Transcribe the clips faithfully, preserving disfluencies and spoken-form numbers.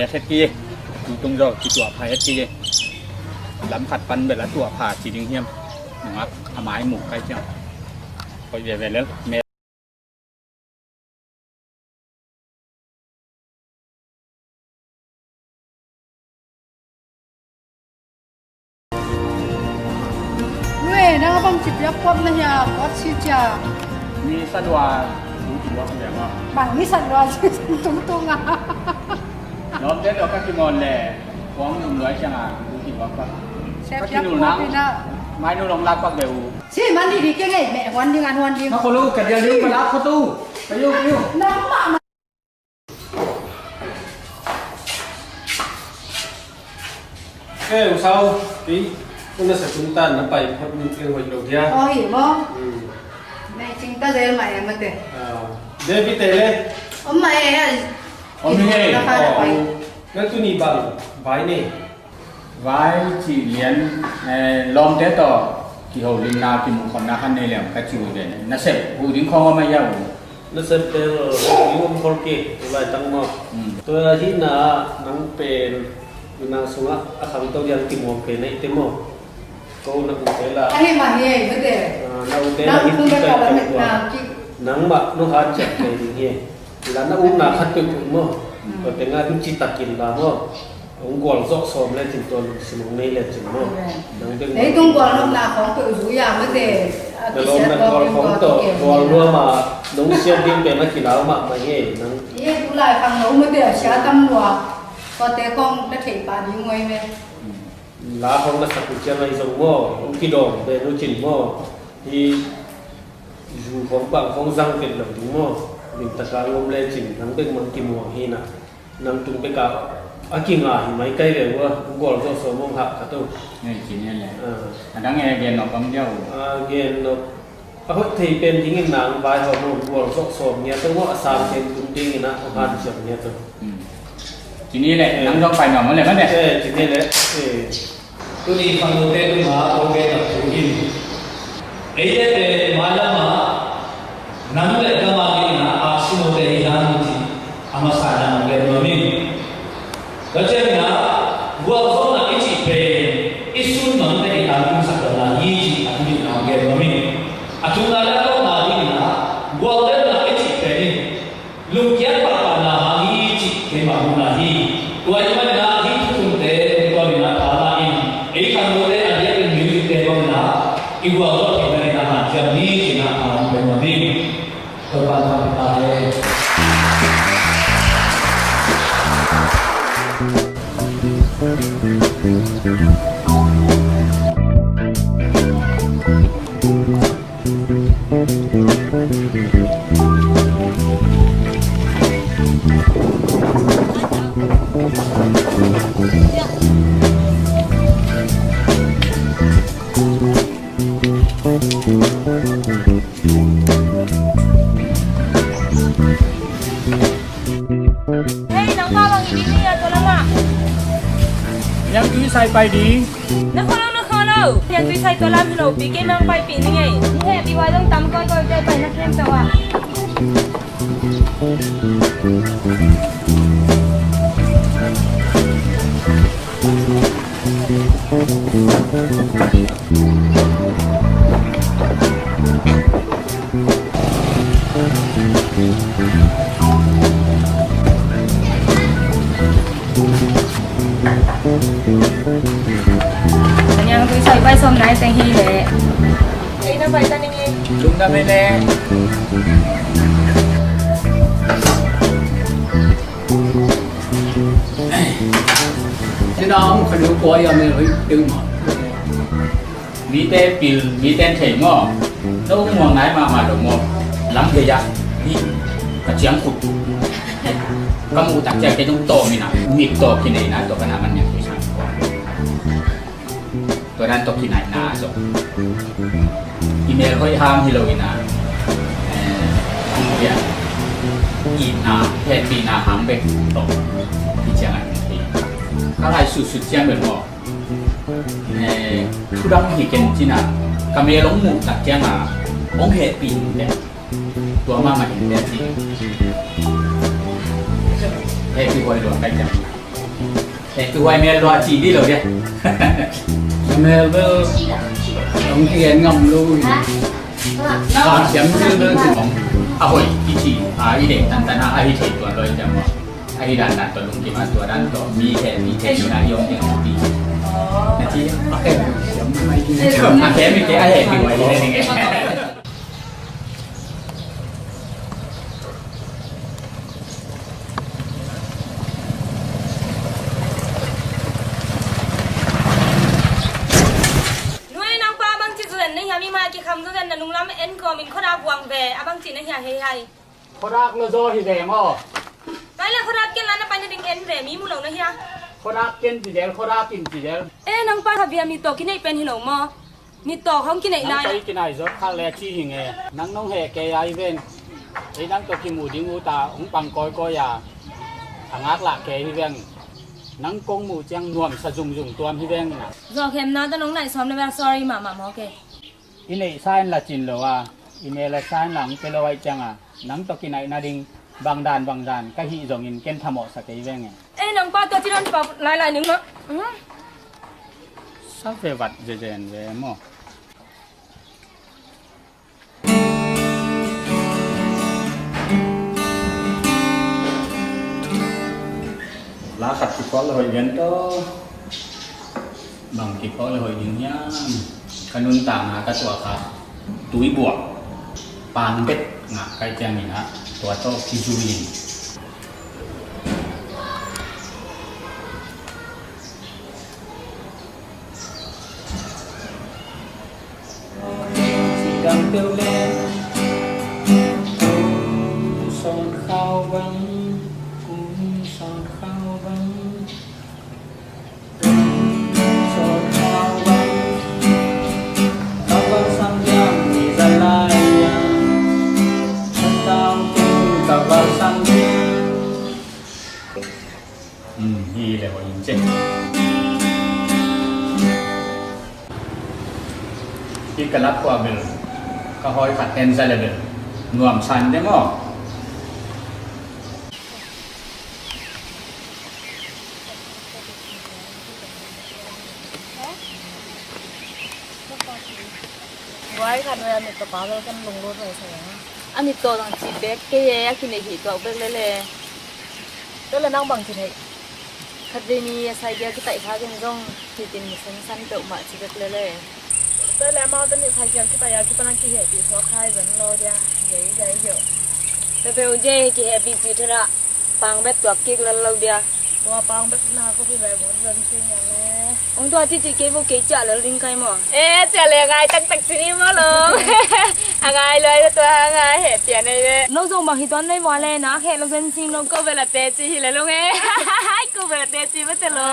Het het kei, tu tung zaw kituah pha het kei. Lam khat pan bel a tuah pha ci ding hiam? Nungak a mai muk kai ciang. Koih veve lel. Nue, nang bang ci piak pop na hia, kot si cia. Ni sa dua, tu ci wak liang a. Bang ni sa dua, tu tu nga. Lawmte tawh ka kimawl le, kuang nung luai ciang a, tu ci wak pak. Ka kinul nang, mai nu long lak pak be u. Si man di di ke ngei, me huan ding an huan ding. Na ko lo ka dia liu ka lak ko tu. Ka yo, ka yo. Nang ma ma. Eh, Usau, eh, kung na sa kung tan na pai phot min keng hoih lo dia. Oh, hi mo. Hmm. Nei cing ta zel ma em mate. Ah, David te le. Om ma e. Om ni e. Na ka na pai. Oh, na tu ni bang, bai ne. Vai ci lian, eh, lawmte tawh kiholimna kimuhkhopna khan nei liam ka ci uh ve. Nasep huh ding khawng om a hia uh? Nasep bel i om khol kei, tu laitang maw. Hmm. Tua hi na nang pen, na sungah a khangto diang kimuang pen na i te maw. Ko na u te la. Ahi mah hi ei, mate. Ah, na u te la hi ti kai ka tua. Nang mah nong hanciam pen ding hi. La na ukna khat peuhpeuh maw. Hmm. Tua tengah hong ci takin la maw. Hong gualzawh sawm lecin tua lungsim hong nei lecin maw. Amen. Nang ding leitung gualnopna khawng peuh zui a mate. Na lawm na gual khawng tawh gual nuam a nong siat ding pen a kilau mahmah hi ei nang. Ye tu lai khang lo mate a sia tam lua. Tuate khawng na theih pah ding ngoi me. La khawng na sak uh ciang ahi zong maw. Hong kidawm pen uh cin maw. Hi zu khawng bang khawng zang pen lo ding maw. Limtaka i om lecin nang bek mang kimuang hi na. Nang tung bek a, a kinga hi mai kai ve ua, gualzawh sawm hong hah ka to. Ngai cin e le. Ah. A dang e gen nop bang dia u. A gen nop. A hoih thei pen dingin nang vai hawm hawm gualzawh sawm ngia to maw a sang pen tung dingin a hong hanciam ngia to. Hmm. Cin e le, nang zong pai nuam le mah le. Eh, cin e le. Eh. Tuni khangnote tungah kong gen nak thu in, eite pen mailam ah nang le ka mah dingin ah aksinote hi hang ci a masa in ah hong gen nuam ing. Tua ciangin ah gualzawhna i cih pen i sun mangte i tangtungsak lohna hi ci a thu dingin ah hong gen nuam ing. A thumna le a lawmna dingin ah gualtemna i cih pen in lungkiat pahpahna hang hi cih keimah muhna hi. Tua ahih manin ah hih thuthunte tungtawnin ah tha la in ei khangnote a diakin musicte bangin ah i gualzawh theihna dingin ah hanciam ni ci-in ah tha hong pia nuam ing. Topa'n thupha pia ta hen. Hei, nang pa bang i ding ni a tua lamah. Niangtui sai pai ding. Na kho lo, na kho lo. Niangtui sai tua lam hi lo pi, kei mang paipih ning ei. Ni hehpih huai zong tam kawikawi, kei pai na khem peuh ah. Niangtui sai pai sawm nai teng hi leh. Ei na pai ta ning ei. Lungdam ei leh. Sina hong kha liu kua ia mel hoih teu mah. Mite pil, mite thei maw? No muang nai mahmah lo maw? Lam thei ah, hi, ka ciang khut. Ka muh tak ciang kei zong tawm ina, mit tawh kinei na, tua ka na man niang kei sang. Tua dan tawh kinai na zong. I mel hoih hang hi lo ina, eh, itna, hehpihna hang bek tawh. Hi ciang a, ka lai sut sut ciang bek maw? Eh, thudang hi ken cina, ka mel hong muh tak cianga hong hehpih in pen. Tua mahmah in pen ci. Hehpih huai lua kai ciang. Eh, tu huai mel lua ci di lo dia. Mel bel hong kigen ngam lo hi. Ka siam ci bel ci hong. A hoih i ci a i deng tantan a a hi thei tuan lo i ciang maw. A hi dan dan tawh lungkim a tua dan tawh mi he mi thei na i hong ding a pi. Na ci a he siam mai ding. A he mi te a he pi huai he ding e. Nuai nang pa bangci zu den na hia, mi mai kikham zu den na nunglam en kawmin khuadak buang ve, a bangci na hia hei hai. Khuadak lo zaw hi ve maw? Nai le khuadak ken la na pai na ding en ve, mi mu lo na hia. Khuadak ken ci del, khuadak in ci del. E nang pa kha bia mi tawh kineih pen hi lo maw? Mittawk hong kineih nai. Nang tawh i kinai zawk khak le ci hi nge. Nang nong heh kei a hi veng. Ei nang tawh kimu ding ut a hong pang kawikawi a, a ngaklah kei hi veng. Nang kong muh ciang nuamsa zungzung tuam hi veng. Zawhkhemna tawh nong naih sawm le bel sorry mahmah mawk e. I neihsa in la cin lo a, i mel a sa in la hong pia lo ahih ciang a, nang tawh kinaih nading bangdan bangdan ka hih zongin ken thamawhsa kei veng e. Ei nang pa tua ci dan pa lailai ning maw? Sa ve vat zezen ve maw? La khat kiphawk le hoih lian tawh. Bang kiphawk le hoih ding hiam? Ka nuntakna ka tuah kha tuibuak pangbet ngah kai ciangin ah tua tawh kizui in. Cidam peuh le, kum sawt khau bang, kum sawt khau bang, kum sawt khau bang, bang bang sang diam ni za lai ya, sa tau kum ka bang sang diam. Hi le hoih in ce. Hi ka lak khua bel ka hawi khat en za le bel nuam san de maw? Guai khat nuai a mit ka pa bel kan lunglut mai sa ya. A mit tawh zong ci bek kei e, a kineih hi tuak bek lele. Tua le nang bang ci thei? Khat vei ni a sai gel kitaih kha ken zong hitin mi sengsan peuhmah ci bek lele. Tua le amau tani sai gel kitaih a kipan a kihehpih suak khai zan lo dia. Gei gei gei. Pepeu je kihehpih ci thera. Pang bet tuak kik lal lo dia. Tua pang bet na ko pi bai bon zan sing ya le. Ong tua cici kei bo kei cia lal ding kai maw? E cia le ngai taktak ci ni maw lo. A ngai lo ai tua a ngai he pian ai le. No zong bang hi tuan nei maw le na he lo zan sing no ko bela te ci hi le lo nge. Hai ko bela te ci ba te lo.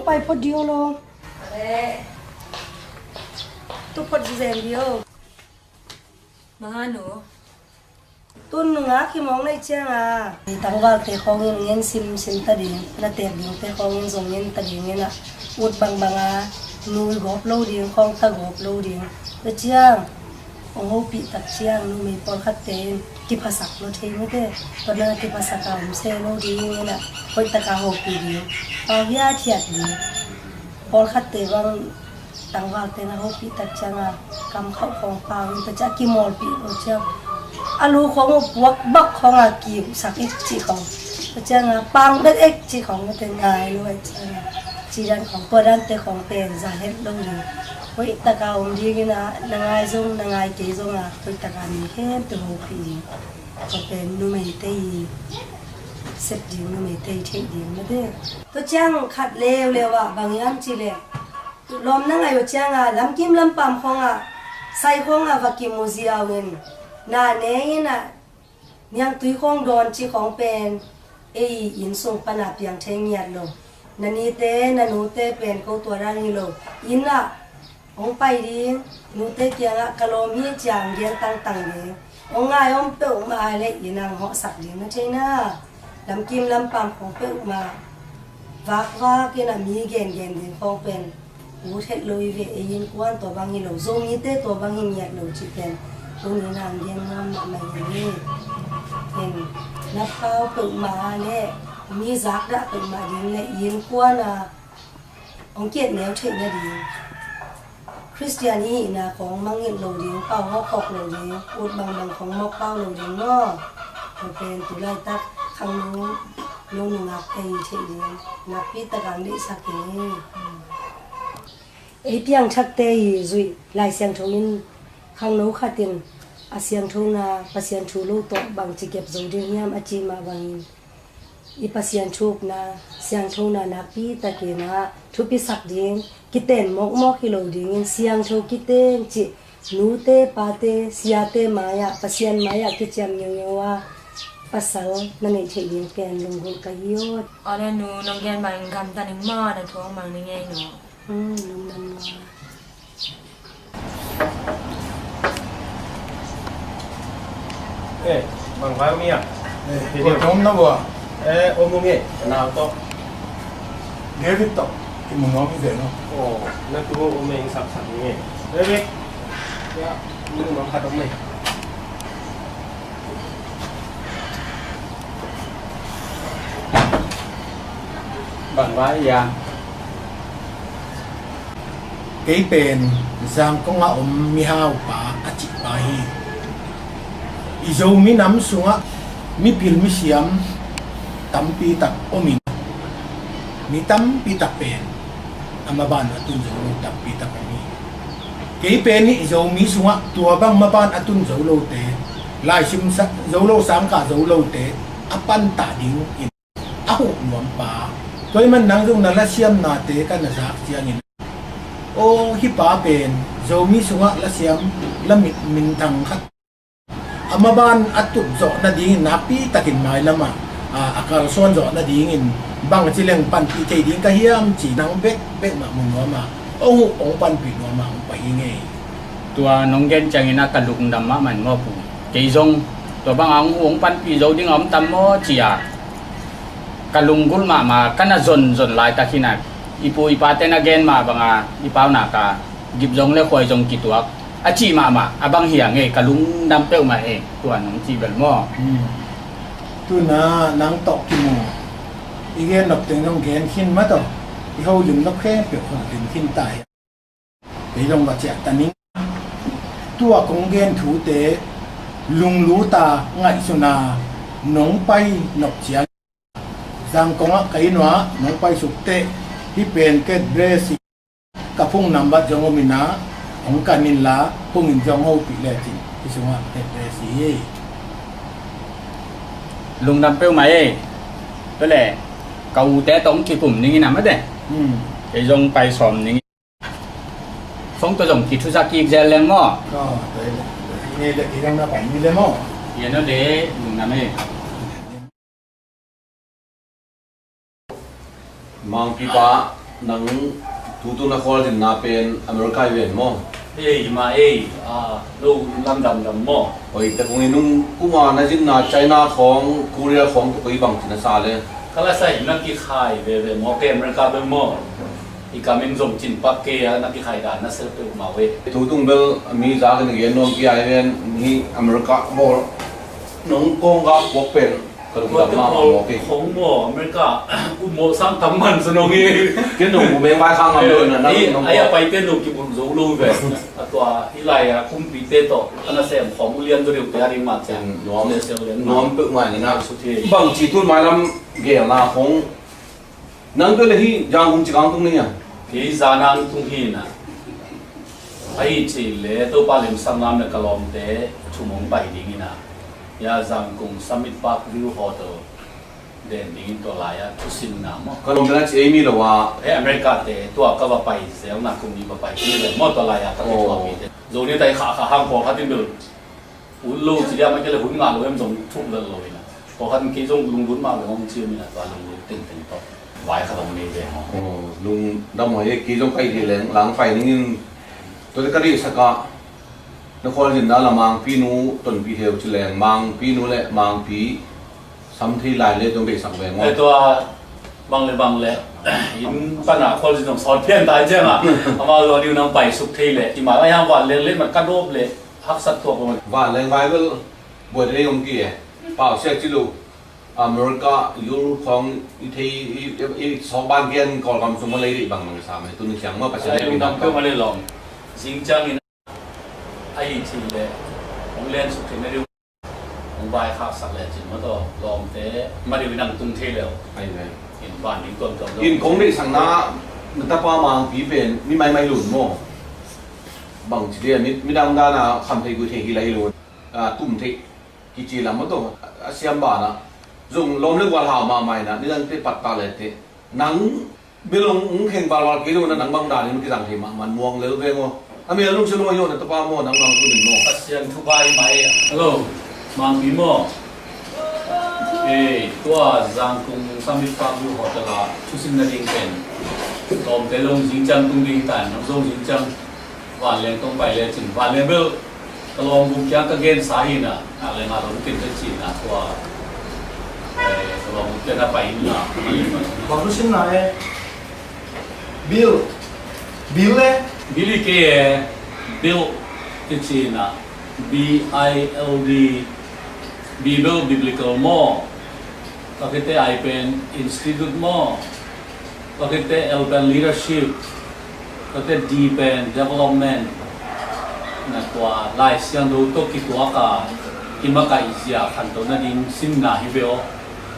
Pai phot ding lo. Tu phot zen ding. Manganu. Tun nungak hi mawk naih cianga, tangvalte khawngin ngen simsim ta ding, na teek dingte khawngin zong ngen ta ding inah, ut bangbanga nui gawp lo ding, khawng ta gawp lo ding. Tua ciang hong hopih tak ciang numei pawlkhatte in kiphasak lo thei mate, tua na kiphasak a om se lo ding inah, hoihtaka hopih ding, pau hiathiat ding. Pawlkhatte bang tangvalte na hopih tak cianga kam khauh khawng pau in, tua ciang a kimawlpih lo ciang a lu khawng uh puak bak khawng a kiuhsak ik cih khawng, tua cianga pang bet ek cih khawng, tua ngai lo ai cianga, ci dan khawng, tua dante khawng pen za het lo ding. Hoihtaka om ding inah, na ngai zong na ngai kei zonga hoihtaka mi khempeuh hopih ding. Tua pen numeite i sep ding, numeite i theih ding mate. Tua ciang khat leuleu ah bang hiam cih leh, lawm na ngaih uh cianga lamkim lampam khawngah, sai khawngah va kimu ziau in, na ne inah, niangtui khawng dawn cih khawng pen ei inn sung pana piang thei ngiat lo. Na nite na nute pen ko tua dan hi lo. Innah hong pai ding, nute kiangah ka lawm hi ciang gen tangtang ding. Hong ngai om peuhmah leh inn ang hawhsak ding na thei na. Lamkim lampam khawng peuhmah vakvak inah mi gengen ding khawng pen ut het lo hi ve. Ei innkuan tua bang hi lo, Zomite tua bang hi ngiat lo cih pen tuni nang gen nuam mahmah hi ve. Ken na pau peuhmah leh mi zakdah peuhmah ding leh innkuan a hong kiat neu theih nading, Khristian i hihna khawng mangngilh lo ding, pau hawkhawk lo ding, ut bangbang khawng mawk pau lo ding maw? Tua pen tu laitak khangno, no nungakte i theih ding nakpi takin deihsak hi. Ei piangthakte i zuih Lai Siangtho in khangno khat in a siangthona, Pasian thu lo tawh bangci kep zo ding hiam a cih mah bangin, i Pasian thu upna, siangthona nakpi takin ah thupisak ding, kiten mawkmawk hi lo dingin siangtho kiten cih nute, pate, siate mai-ah, Pasian mai-ah kiciam ngeungeu a pasal na neih theih ding pen lunggulh ka hi aw. Aw, na nu, nong gen bangin gamta ning maw, na thu hong mang ning ei no. Hmm, lungdam maw. Eh, bang vai om hia? Eh, kua tawm na bua? Eh, om ung e, ka nau tawh. David tawh kimu nuam hi ve no. Oh, na tu om e, sak sak ni e. David. Ya, mu nuam khat om e. Bang vai hia? Kei pen Zangkong ah om mihaupa a cihpa hi. I Zomi nam sungah mipil misiam tampi tak om in, mi tampi tak pen a maban a tun zo lo tampi tak om hi. Kei pen i Zomi sungah tua bang maban a tun zo lote, laisim sa-, zo lo, sangkah zo lote a pantah dingin a huh nuampa. Tua ahih man nang zong na lasiamnate ka na zak ciangin, aw, hih pa pen Zomi sungah lasiam, lamit minthang khat, a maban a tut zawh nadingin nakpi takin mailamah, a, a kalsuan zawh nadingin bangci leng panpih thei ding ka hiam ci nang bekbek mah mu nuamah, hong huh hong panpih nuamah hong pai hi ngei. Tua nong gen ciangin a ka lungdam mahmah in maw pu. Kei zong tua bangah hong huh hong panpih zo ding a om tam maw ci-a ka lunggulh mahmah, ka na zonzon laitak hi na. I pu i pate na gen mah banga i pau nak a gip zong le khuai zong kituak a cih mahmah, a bang hi a ngei, ka lungdam peuhmah e, tua nong cih bel maw. Hmm. Tuna nang tawh kimu i gen nop teng zong gen khin mah tawh, i holim nop khempeuh hong lim khin ta hi. Kei zong va ciah ta ning. Tua kong gen thute lunglut a ngaihsun a nong pai nop ciang, Zangkong ah ka inn uah nong paisuk teh, hih pen Kate Blessing, ka phone number zong om in ah, hong kan inla, phone in zong hopih lecin hih sungah Kate Blessing hi. Lungdam peuhmah e. Tua leh ka ute tawh hong kikum ning in ah mate. Hmm. Kei zong pai sawm ning. Phone tawh zong kithuzak kik zel leng maw? Aw, tua hi leh. Tua hi leh, kei zong na pai ni leh maw? Yen aw le, lungdam e. Mangpipa, Nang tutung na khualzinna pen America hi ven maw? Ei, hi mah ei, a, lo lam damdam maw? Oi, te kong i nung kuma na zinna China khawng, Korea khawng te koi bang ci na sa le? Ka la sa hi na kikhai veve maw, kei America bel maw? I kamin zong cin pak kei a, na kikhai dan na sel peuh mah ve. Tutung bel mi za kin gen nuam kia hi ven, mi America bawl nong kawng gak puak pen. Ka lungdam mahmah maw kei. Hong maw, America, ut maw sang tam man sa nong hi. Ken nong bu meng vai khang ngam lo na, nang nong ai a pai ken nong kibulh zo lo ve. A tua, hi lai a, kumpite tawh, a nasem khawm ulian zo deuh te a ding mah ciang. Nuam, nuam peuh ngai ni na. Bang ci tun mailam gelna hong. Nang tua le hi, Zangkung ci kang tung ni a. Kei Zangkung tung hi na. Ahi ci le, Topa lim sanglam le ka lawmte, thum hong pai ding hi na. Ya Zangkung Summit Park View Hotel den dingin tua lai-ah thusinna maw? Ka lawm dena ci ei mi lo a. He America te tua ka va pai zelna kum ni va pai khin le maw tua lai-ah ka pi tua mi te. Zo ni tai kha kha hang pawlkhat in bel ut lo ci dia mai ke le hun ngah lo em zong thuk lel lo ina. Pawlkhat in kei zong lungdun mah lo hong ci mina tua lungdun tengteng tawh vai kha dong nei ve maw? Lungdam hoi e, kei zong ka i hi leng lang pai ningin tua te ka rihsak a. Na khualzinna la Mangpi nu tonpih heu ci leng, Mangpi nu le Mangpi sam thei lai le tung beisak ve maw? Tua bang le bang le inn pana khualzin zong sawt pian tai ciang a, amau lo diu nang paisuk thei le i mai vai hang van leng le man ka dawp le haksat tuak lo. Van leng vai bel buai dei om ki e. Pau sia ci lo. America, Europe khawng i thei i sawk ban kian Kawlgam sung ma lei dei bang bang sa mai tuni ciang maw Pasian le lungdam peuh ma le lawm. Zing ciang in a hi cin le hong len suk thei na diu hong vai khaksak le cin maw taw lawmte ma diu in ang tung thei leu. Ai ve. In van ding tuamtuam lo. In kong deihsakna na tapa Mangpi pen mi maimai lun maw? Bang ci dia midang dana kham thei gui thei hi lai lun. Tum thei kici lam maw taw a siam bana zong lawm le gual hau mahmah ina nidangte patta le te nang Bilong ung kheng valval kei lo na nang bang danin kizang thei mahmah muang lel veng aw. A mi a lungsim lo a hi aw na tapa maw nang mang tunin maw. Pasian thupha hi mah e. Hello, Mangpi maw? Ei, tua Zangkung Summit Park View Hotel ah thusim na ding pen lawmte long zingciang tung ding tan nang zong zingciang. Vanleng tong pai lecin vanleng bel ka lawm buk kiang ka gensa hina. Nak le nga lawm kin te cina tua ka lawm buk kiang ka pai hina. Bang tu sinna e. Bil. Bil le. Bil i ke e. Bil i cina. B I L D. Bible, biblical maw? Pakite ai pen institute maw? Pakite L pen leadership. Pakite D pen development. Na tua Lai Siangtho tawh kituak a kimakaih zia khanto nading simna hi ve aw.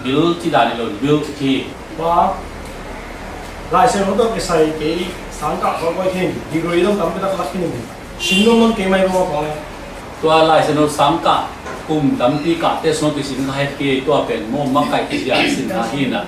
Bil ci dan i lo bil hi. Ba Lai Siangtho tawh kisai kei sangkah kawikawi khin degree dong tampi tak lak khin. Sim nonnon kei mai bawk a pawng e. Tua Lai Siangtho sangkah kum tampi kah test nong kisin kha het kei tua pen maw makaih zia sin a hi na.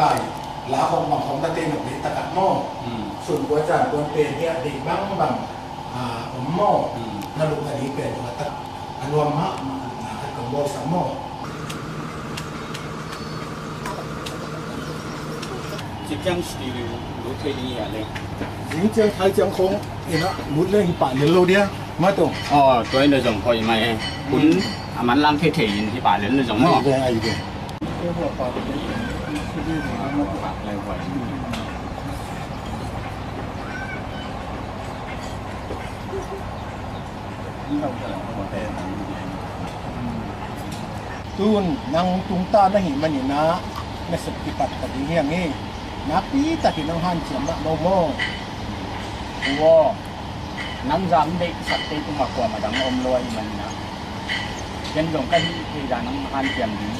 Ai, la khong bang khong na te na pe takah maw. Hmm. Sun kua zan kuan pen hiah dei bangbang, ah, om maw. Hmm. Na luk na ding pen tua tak a nuam mahmah na khat kong bawlsak maw. Ci kiang stereo lo thei ding hiah le. Zing ciang thai ciang khong ina lut le hi pah lel lo dia. Ma tong. Aw, tua in a zong hoih mai e. Kun a man lang thei thei in hi pah lel na zong maw. Ai ve, ai ve. Tun nang tungta na hih manin ah na sep kipat ta ding hiang hi. Nakpi takin hong hanciam mahmah maw. Ua, nang zam deihsakte tungah kuamah dang om lo ahih manin ah, ken zong ka hih theih dan hong hanciam ding.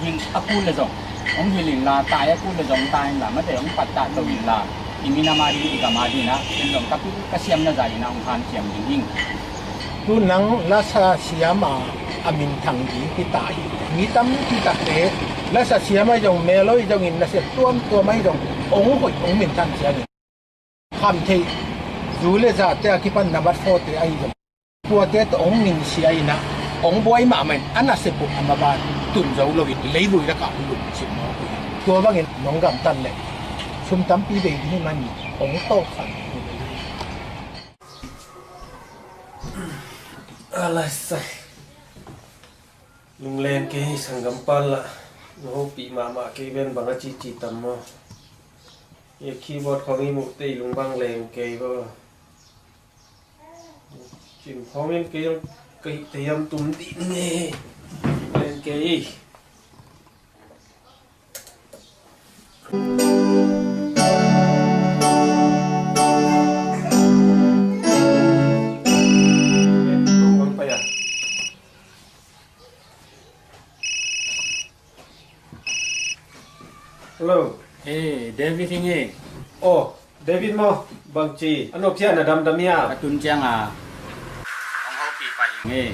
Hing a kun le zong hong hilh inla, tai a kun le zong tai inla, mate hong pattah to inla, i minam a ding, i gam a ding ah, ken zong ka pil ka siam na zah in ah hong hanciam ding hing. Tu nang lasa siam a, a minthang ding kita hi. Mi tampi takte lasa siam ahi zong, mel ahi zongin, nasep tuamtuam ahi zong, hong hoih, hong minthang ciangin, kham theih, zu le zate a kipan number four te ahi zong, tuate tawh hong ningsia in ah, hong buai mahmah in, a nasep uh a maban tun zo loin, leivui lakah hong lum cip mawk uh hi. Tua bangin nong gamtat leh sum tampi bei ding hih manin hong tawlkhat. A lai sai. Lunglen kei, sanggam pan lah na hopih mahmah kei ven, bang a cici tam maw. Keyboard khong i muh teh i lung bang leng kei baw. Cin khong in kei ka hih teh hiam tum dih ne. Lunglen kei. Hello. Hey, David hi ing e. Oh, David maw, bangci a nop hiam, na damdam hiam? Ka tun ciang a hong hopih pah ing e.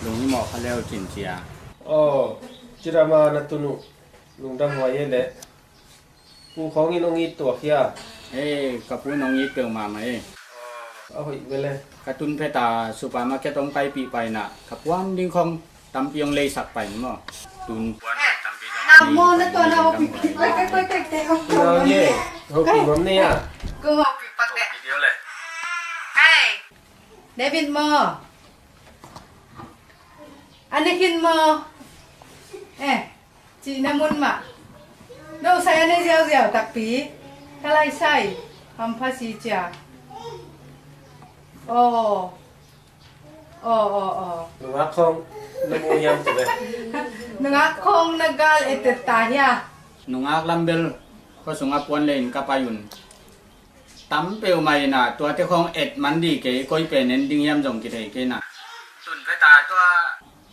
Lung hi mawk kha leu cin cia. Oh, ci dam a na tun uh. Lungdam huai e le. Pu khong in hong it tuak hia? Ei, ka pu in hong it peuhmah mah e. A hoih ve le. Ka tun phet a supermarket hong paipih pah in ah, ka puan ding khong tampi hong leisak pah in maw. Tun puan tampi dong. Nau maw, na tua na hopih pah. Koi, koi, koi, koi, koi, koi. Nau ye, hopih mawk ni a. Kong hopih pah le. Hei, David maw. A ne khin maw. Eh, cihna mun mah. No sai a ne ziauziau takpi. Ka lai sai. Hampha si cia. Aw. Aw, aw, aw. Nungak khong na mu hiam ci ve. Nungak khong na gal etet ta hia. Nungak lam bel khuasung a puan le in ka pai un. Tam peuhmah in ah, tuate khong et man dih kei, koi pen en ding hiam zong kithei kei in ah. Tun phet a tua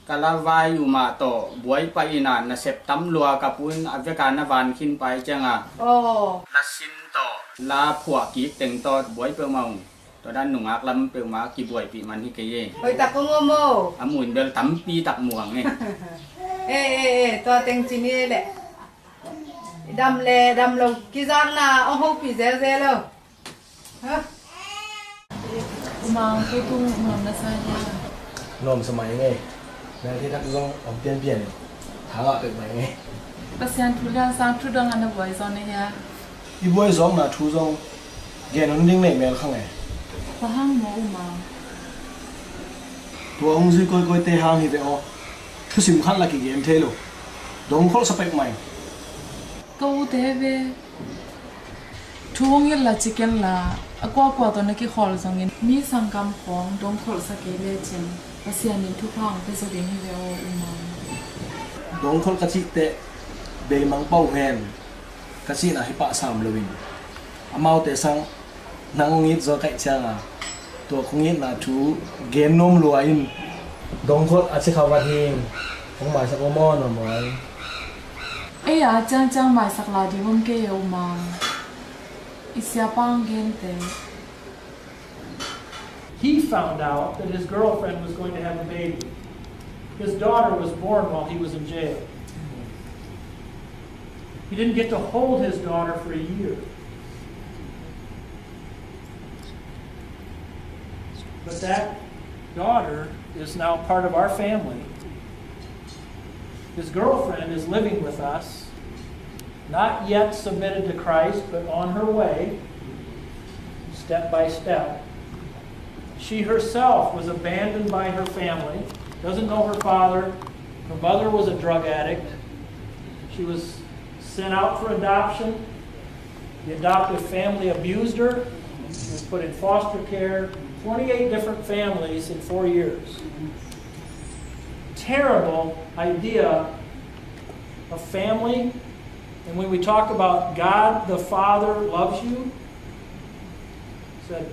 ka la vai uh mah tawh buai pah in ah, nasep tam lua, ka pu in a vek a na van khin pah ciang a. Aw. La sin tawh, la phuah kik teng tawh buai peuhmah ung. Tua dan nungak lam peuhmah kibuaipih man hi kei e. Hoih tak kong om o. A mu in bel tampi tak mu hang e. E, e, e, tua teng ci ni e leh. Dam le dam lo kizakna hong hopih zelzel lo. Ha? U Mang, tu tung nuam na sa hia? Nuam sa mai ngei. Nang thei thak zong om pianpian. Tha ngah pek mai ngei. Pasian thu lian sang thu dang a na buai zaw na hia? I buai zawkna thu zong gen hun ding nei mel kha ngei. Bang hang maw U Mang? Tua hong zui koikoite hang hi ve aw. Thusim khat la kigen thei lo. Dongkholh sa pek mai. Ka ute ve. Thu hong hilh la ci ken la, a kuakua tawh na kikhawl zongin mi sanggam khawng dongkholh sa kei lecin Pasian in thupha hong pia zaw ding hi ve aw U Mang. Dongkholh ka cih teh beimang pah uh hen ka cihna hi pah sam loin, amaute sang nang hong it zaw kaih cianga tua kong itna thu gen nuam lua in. Dongkholh a ci kha vat hi. Hong maisak om aw, nuam aw. Ei a ciangciang maisak lai ding om kei e U Mang. I siapa hong gente. He found out that his girlfriend was going to have a baby. His daughter was born while he was in jail. He didn't get to hold his daughter for a year. But that daughter is now part of our family. His girlfriend is living with us, not yet submitted to Christ, but on her way, step by step. She herself was abandoned by her family, doesn't know her father. Her mother was a drug addict. She was sent out for adoption. The adoptive family abused her. She was put in foster care, twenty-eight different families in four years. Terrible idea of family. And when we talk about God the Father loves you, said,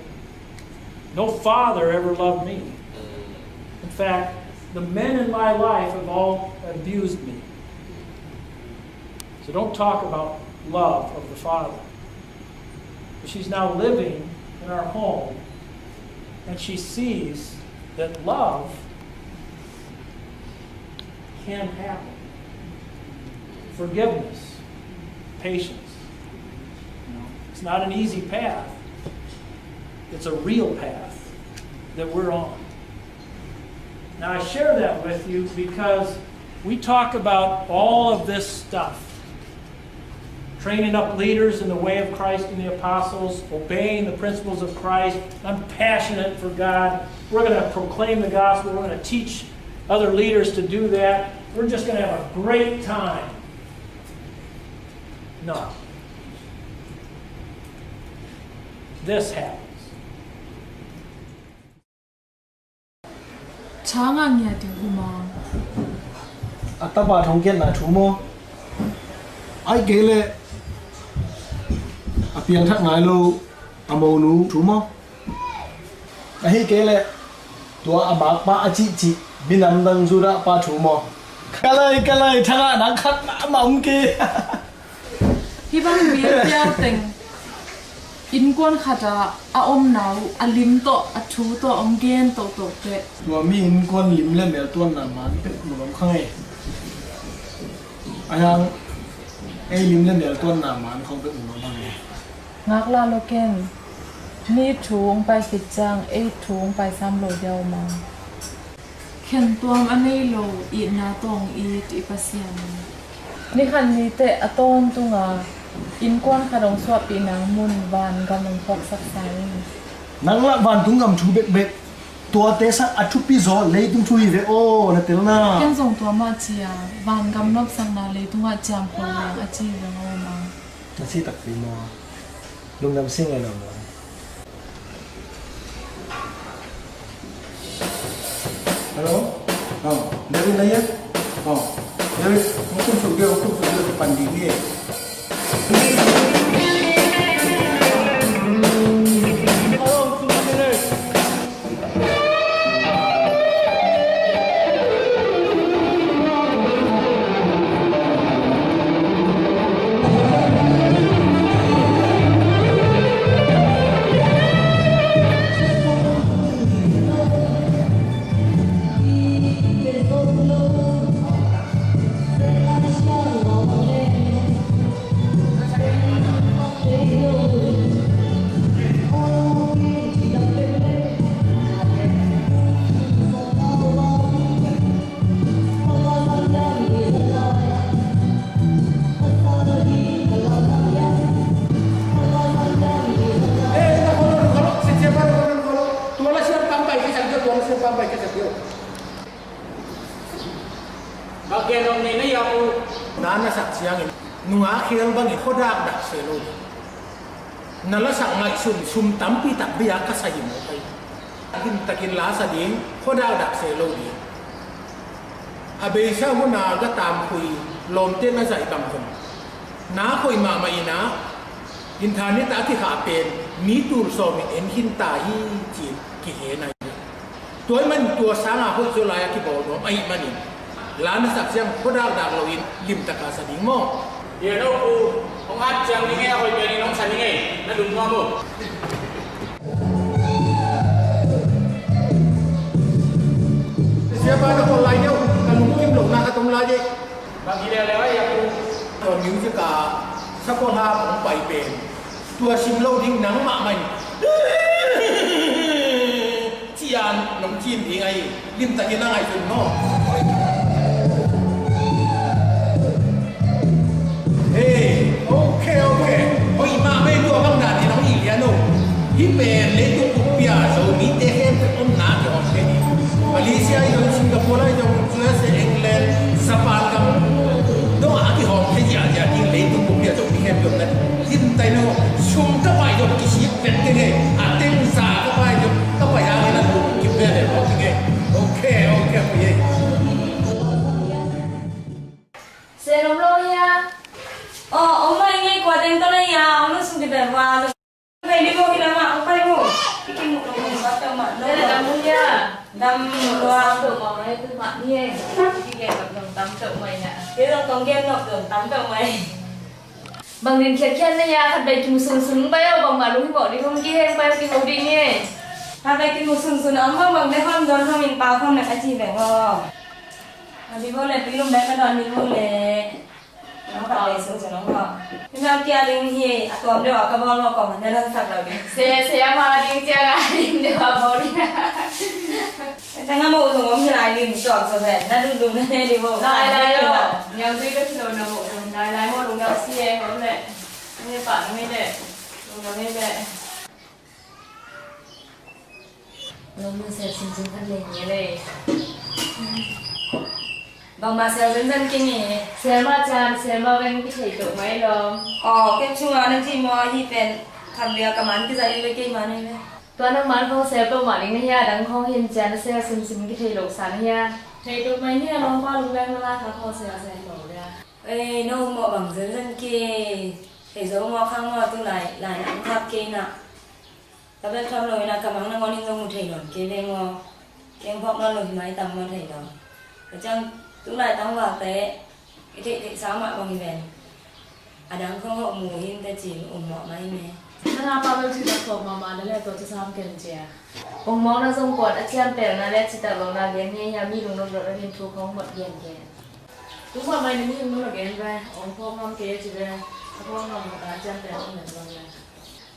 "No father ever loved me. In fact, the men in my life have all abused me." So don't talk about love of the Father. But she's now living in our home, and she sees that love can happen. Forgiveness, patience. You know, it's not an easy path. It's a real path that we're on. Now, I share that with you because we talk about all of this stuff. Training up leaders in the way of Christ and the apostles, obeying the principles of Christ. I'm passionate for God. We're gonna proclaim the gospel. We're gonna teach other leaders to do that. We're just gonna have a great time. No. This happens. Chang a ngia ding uh maw? A tapa thongkiatna thu maw? Ahih kei leh a piangthak nai lo a monu thu maw? Ahih kei leh tua a makpa a cihcih minam dang Judah pa thu maw? Ka lai, ka lai, thangah nang khat mahmah om kei. Hih bang mi a piau teng innkuan khatah a omna uh a lim tawh a thu tawh hong gen tohtoh teh. Tua mi innkuan lim le mel tuanna man pek mun om kha ngei. A hiang ei lim le mel tuanna man khong pek mun om kha ngei. Ngaklah lo ken. Mi thu hong pai khit ciang ei thu hong pai sam lo dia om a. Khentuam a nei lo itna tawh hong it i Pasian in ni khat ni teh a tawntunga innkuan khat hong suahpih nang mun vangam hong phawksak sa in. Nang lah vantung gam thu bekbek, tuate sang a thupi zaw leitung thu hi ve aw, na telna. Ken zong tua mah ci a, vangam nopsakna leitungah ciamkho leng a ci hi ve aw ma. Na ci takpi maw? Lungdam si ngei lo maw? Hello? Oh, David na ya? Oh, David, hukum sugi, hukum sugi, pandini. Bang gen om ni na ya pu. Na na sak ciangin nungak khel bangin khuadak dak se lo. Na lasak ngaihsun sum tampi tak bia ka sa hi maw kai. Limtakin la sa ding, khuadak dak se lo ding. A beisa huna ga tamkhui lawmte na zaih bang zong na khoih mahmah ina, internet a kikhah pen mi tul sawmin en khin ta hi ci-in kihe nai. Tua ahih man tua sanga hoih zaw lai a kibawl nuam ahih manin la na sak ciang khuadak dak loin limtaka sa ding maw? Bia no pu, hong at ciang ni ngei a hoih pianin hong sa ni ngei, na lungnuam uh. Siapa na khawl lai deuh, ka lungkim lohna ka tom lai deuh. Bang hi leuleu ahi a pu. Music a sakol hap hong pai pen tua sim lo ding nangmah mah in cian nong cin ding ahi. Limtakin a ngaihsun maw? Hey, okay, okay. Hoih mah mei, tua bang dan in hong hi lian uh. Hih pen leitung buppi a Zomite khempeuh omna kihawm thei hi. Malaysia ahi zong, Singapore ahi zong, U S A, England, Japan gam dong a kihawm thei ziahziah ding leitung buppi a Zomi khempeuh omna. Limtakin uh, sum ka pai zong kisik vet keng e. A teng za ka pai zong ka pai hangin a lung kim veve mawk keng e. Okay, okay, okay. Sen om lo hia? Aw, om mai ngei, kua teng tawh na hia? Om lo sum kibel hua. Pai ni bo hi lam ah, pai bo. Ki ki mu lo mu ba ta ma lo. Dam hia? Dam lo. Tam to ma mai tu ma ni e. Ki gen nok dong tam to mai na. Ki dong tong gen nok dong tam to mai. Bang din khiatkhiat na hia, khat vei kimu sunsun pai aw, bangmah lung hi mawh ding om, kiheng pai aw, kiho ding hi. Khat vei kimu sunsun a om bang bang, bek hon don hon in pau hon na ka ci bek aw. A bi bo le, pi lum bek ka don ni bo le. Nang khat vei sunsun om aw. Pi nang kia ding hi, a tuam deuh a ka bawl mawh kong, na don sak lo ding. Se, se a ma ding ciang a ding deuh a bawl ding. Tangah mawh zong om hi lai lim tuak zaw zen, na dundung na ne dih mawh. Lai lai aw. Niang zui ka thilo na mawh zong lai lai mawh lungdam si e, mawh leh. Nang e pah nang e leh. Lungdam e leh. Lungdam e sel simsim khat leh nge leh. Bangmah sel zenzen kei nge. Sel mah cian, sel mah veng kithei tok mai lawm. Aw, kei chunga na ci maw, hih pen khat bia ka man kiza i ve kei man i ve. Tua nangman khawng sel peuhmah ding na hia, dang khawng hin cian a sel simsim kithei lo sa na hia? Thei tuk mai hia, lawmpa lungdam na lai kha khawng sel sel lo lia. Ei, na um mawh bang zenzen kei. Thei zo maw khang maw tu lai, lai na ang khap kei na. Ka bel tham lo ina ka mang na ngon in zong mu thei nawn kei ve maw. Keng phawk nawn lo hi mai tam maw thei lo. Ka ciang tu lai tang vate. I theih theih sa mah bang hi ven. A dang khong hawh mu hi in te cin um mawh mai me. Nang a pa bel citak phawk mahmah na le tua ci sam ken cia. Ong mawkna zong kuat a ciampelna le citak lona gen ngei hia mi lungnop dot a din thu khong mot gen gen. Tu mah mai na mi lungnop gen ve. Ong phawk ngam kei a ci ve. A phawk ngam a ciampel ong len zong ve.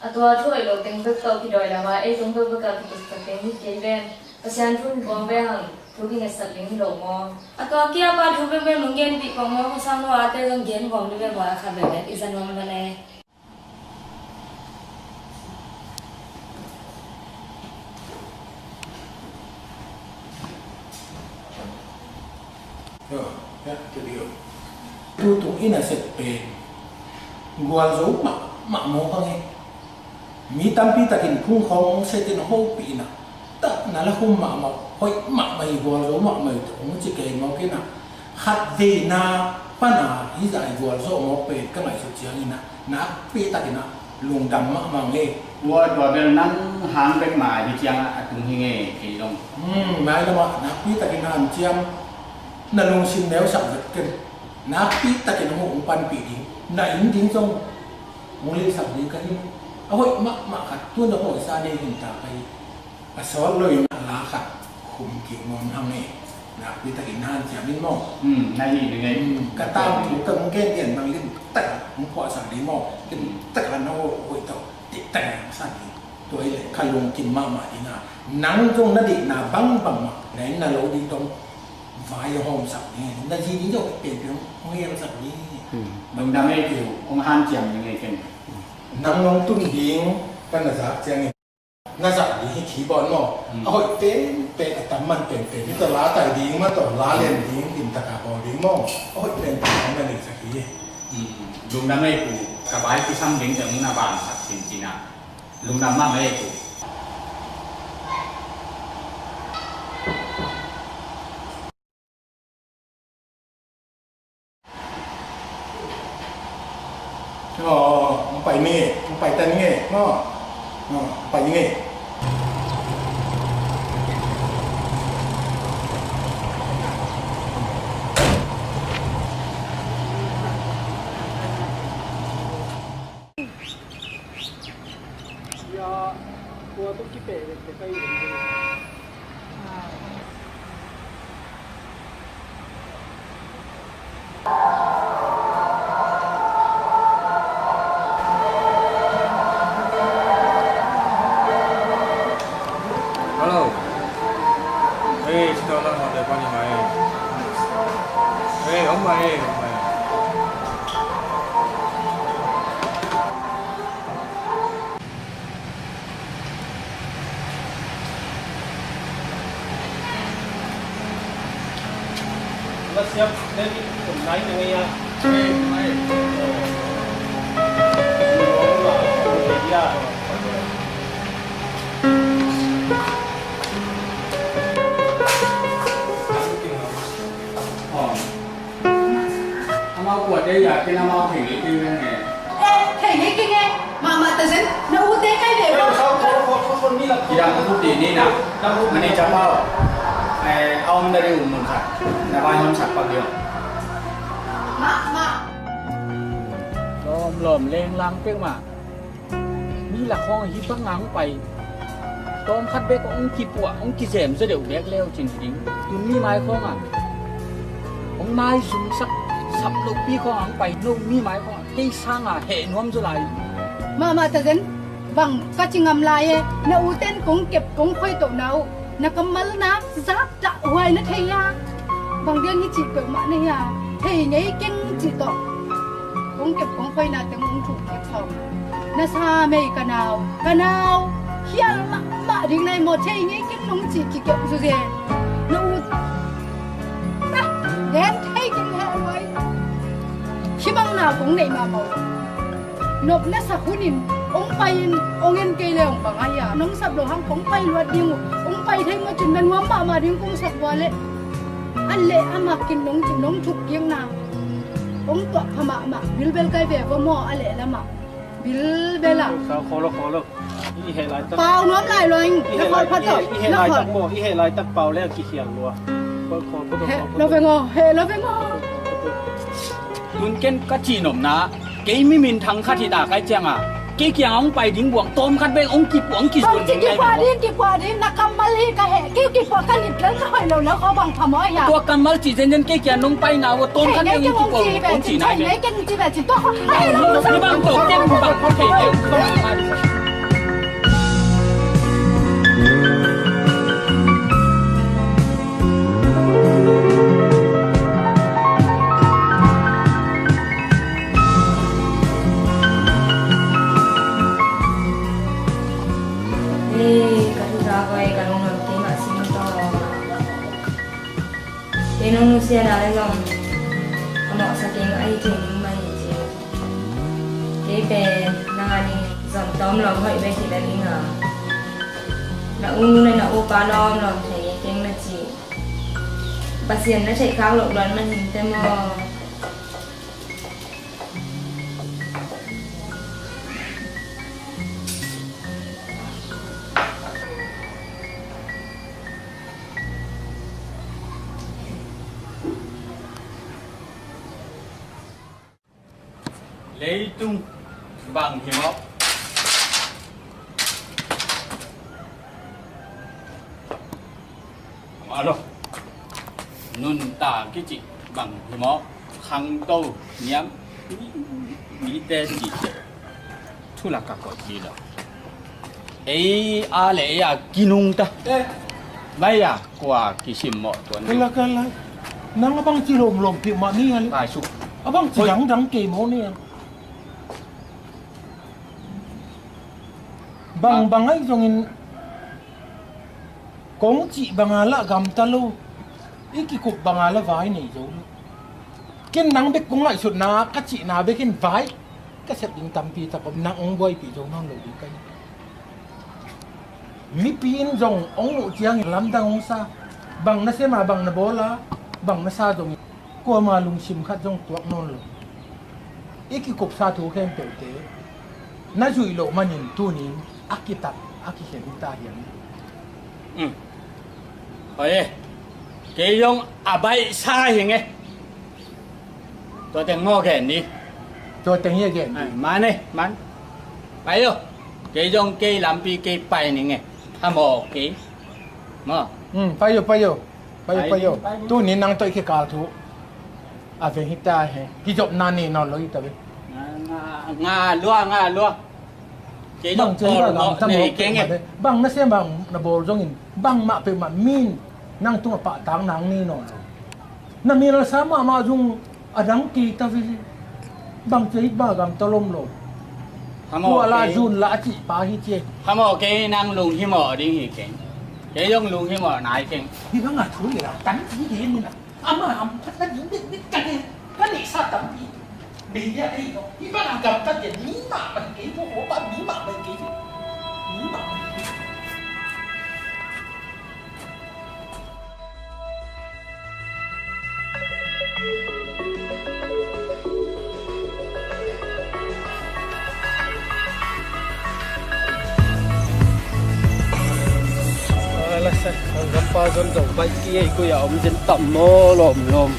A tua thu hoih lo teng bek tawh kidawi lo a, ei tung bek bek a kipustak teng hi kei ven. Pasian thu hi buang ve hang, thu kingetsak ding hi lo maw? A tua kia pa thu bek bek nong genpih kong maw, khuasang lo a te zong gen buang dih ve maw, a kha bek bek i za nuam va le. Yo, ya, tu dio. Tu tung ina set pen. Gual zo mah, mah mo kang e. Mi tampi takin phung khawng hong set in hopih ina. Tak na la hum mahmah, hoih mahmah hi gual zo mahmah hi tawh hong ci kei mawk ina. Khat veina pana hi zah hi gual zo mawk pen ka ngaihsut ciang ina. Nakpi takin a lungdam mahmah ngei. Tua, tua bel nang hang bek mah hi ciang a tung hi ngei kei zong. Hmm, nai lamah nakpi takin hanciam na lungsim neusak vet ken. Nakpi takin hong panpih ding. Na inn ding zong hong lilsak ding ka hi. A hoih mahmah khat tu na hawisa nei hin ta ka hi. A sawt lo in a la khat khum kik nuam hang e. Nakpi takin na hanciam in maw? Hmm, na hi ding e. Hmm, ka tang thu ka hong gen gen bang lim tak a hong phuahsak ding maw? Lim tak a na hoih tawh dik tak a hong san ding. Tua hi leh ka lungkim mahmah ding a. Nang zong na dikna bangbang mah na in na lo ding dong vai a hawmsak ding e. Na zi ding zong pianpian hong helsak ding e. Hmm. Lungdam e, hong hanciam ding e ken. Nang nong tun ding ka na zak ciangin. Na zak ding hi keyboard maw? Hmm. A hoih penpen, a tam man penpen. Hi tawh la tai ding mah tawh, la lian ding, limtak a bawl ding maw? A hoih penpen a na nei sak hi. Hmm. Lungdam ei pu, ka vai kisam ding teng na vansak cincin a. Lungdam mahmah ei pu. Aw, hong pai ni, hong pai ta ni ngei, maw? Aw, hong pai ni ngei. Ya, tua tu kipeh vek te ka i. Amau kuate ya ken amau thei ngei keng e. Eh, thei ngei keng e. Mahmah ta zen, na ute kai ve. Kidang tu ti ni na. Mani chapau. Eh, a om na ri um mun khat. Na vai hon sak pak dio. Mahmah. Lawm lawm leng lang pek mah. Mi lak khawng hih bang a hong pai, tawm khat bek hong kipuah, hong kizem zaw deuh bek leu cin ding. Tun mi mai khawng a hong maizumsak sap lopi khawng a hong pai no mi mai khawng a kei sang a heh nuam zaw lai. Mahmah ta zen, bang ka ci ngam lai e. Na uten kong kep kong khoi toh na uh, na kammal na zak dah huai na thei a. Bang diang hi cih peuhmah na hi a, thei ngei keng cih tawh. Kong kep kong khoina teng hong thuk kik khawng. Na sa mei ka nau, ka nau. Khial mahmah ding nai maw, thei ngei keng nong cih kikep zu zen. Na ut. Na, gen thei keng he huai. Khimang na kong neih mahmah uh. Nop na sak hunin hong pai-in hong en kei le hong bang a hia? Nong sap lo hang kong pai luat ding uh. Hong pai thei maw cin na nuam mahmah ding kong sak bua leh. A leh a makin nong cin nong thuk kikna hong tuah pha mahmah. Bilbel kai ve va maw a leh lamah. Bilbel a. Sa kholo kholo. I heh laitak. Pau nuam lai loing. I heh lai, i heh laitak maw, i heh laitak pau le a kikhial lua. Khol khol khol khol. Heh lo veng aw, heh lo veng aw. Tun ken ka cih nopna, kei mi minthang khat hi ta kai cianga kei kiang hong pai ding buang tawm khat bek hong kipuang kizun ding. Kipua ding, kipua ding, na kammal hi ka heh. Kei kipua ka nit lel ka hoih lo lel kho bang phamawh hia? Tua kammal cih zenzen kei kiang nong pai na ua tawm khat bek hong kipuang hong cih nai ve. Ni bang tawh ken bang kei. Hei, ka thu ta koi, ka lungnuam kei mah sim tawh. Kei nong nusia na le zong a mawhsa kei mah ahi thei ning mah hi ci. Kei pen nang a ding zong tawm lawm hoih bek hi la ding a, na u le na upa lawm lawm thei keng na ci. Pasian na theih khak loh luan man hing te maw? Leitung bang hi mawk? Alo, nunta kici bang hi mawk? Khangto niam mite ci ci. Thulak a koih hi lo. Ei a le ei a kinungta. Mai a kua kisimmawh tuan ding. Kala kala. Nang a bangci lawmlawm peuhmah ni a le. Paisuk. A bangci dangdang kei maw ni a. Bang bang ahi zongin kong cih banga lah gamta lo. I kikup banga lah vai nei zo lo. Ken nang bek kong ngaihsutna ka cihna bekin vai ka sep ding tampi tak om, nang hong buaipih zo nawn lo ding ka hi. Mipi in zong hong muh ciangin lamdang hong sa. Bang na sem a, bang na bawl a, bang na sa zongin kuama lungsim khat zong tuak nawn lo. I kikupsa thu khempeuhte na zuih loh manin tunin a kitat a kikhen hi ta hiam? Um. Hoi e, kei zong a baihsa hi nge. Tua teng maw gen ni. Tua teng hi a gen ni. Ai, man e, man. Pai o. Kei zong kei lampi kei pai ni nge. Phamawh kei. Maw. Um, pai o, pai o. Pai o, pai o. Pai ding, pai ding. Tuni nang tawh i kikal thu a veng hi ta he. Kizopna nei nawn lo hi ta ve. Nga, nga, nga lua, nga lua. Kei zong pawl mawh nei keng e. Bang na sem bang na bawl zongin bangmah peuhmah min Nang tungah pahtakna hong nei nawn lo. Na mialsa mahmah zong a dang kei ta ve. Bang ci a hih ba gamta lom lo. Hamaw, tua la kei zun la a cih pa hi ci e. Hamaw, kei nang lunghimawh ding hi keng. Kei zong lunghimawh nai keng. Hih banga thu hi la tan ci hi ni na. Ama ham khat na ding dik dik ka ne. Ka neihsa tampi. Media ei lo. Hih banga gamta dia mi mah bang kei, tua pa mi mah bang kei. Mi mah bang kei. Alah, sa, ang gampa zon zong baih ki ei, koi a om zen tam maw lawmlawm.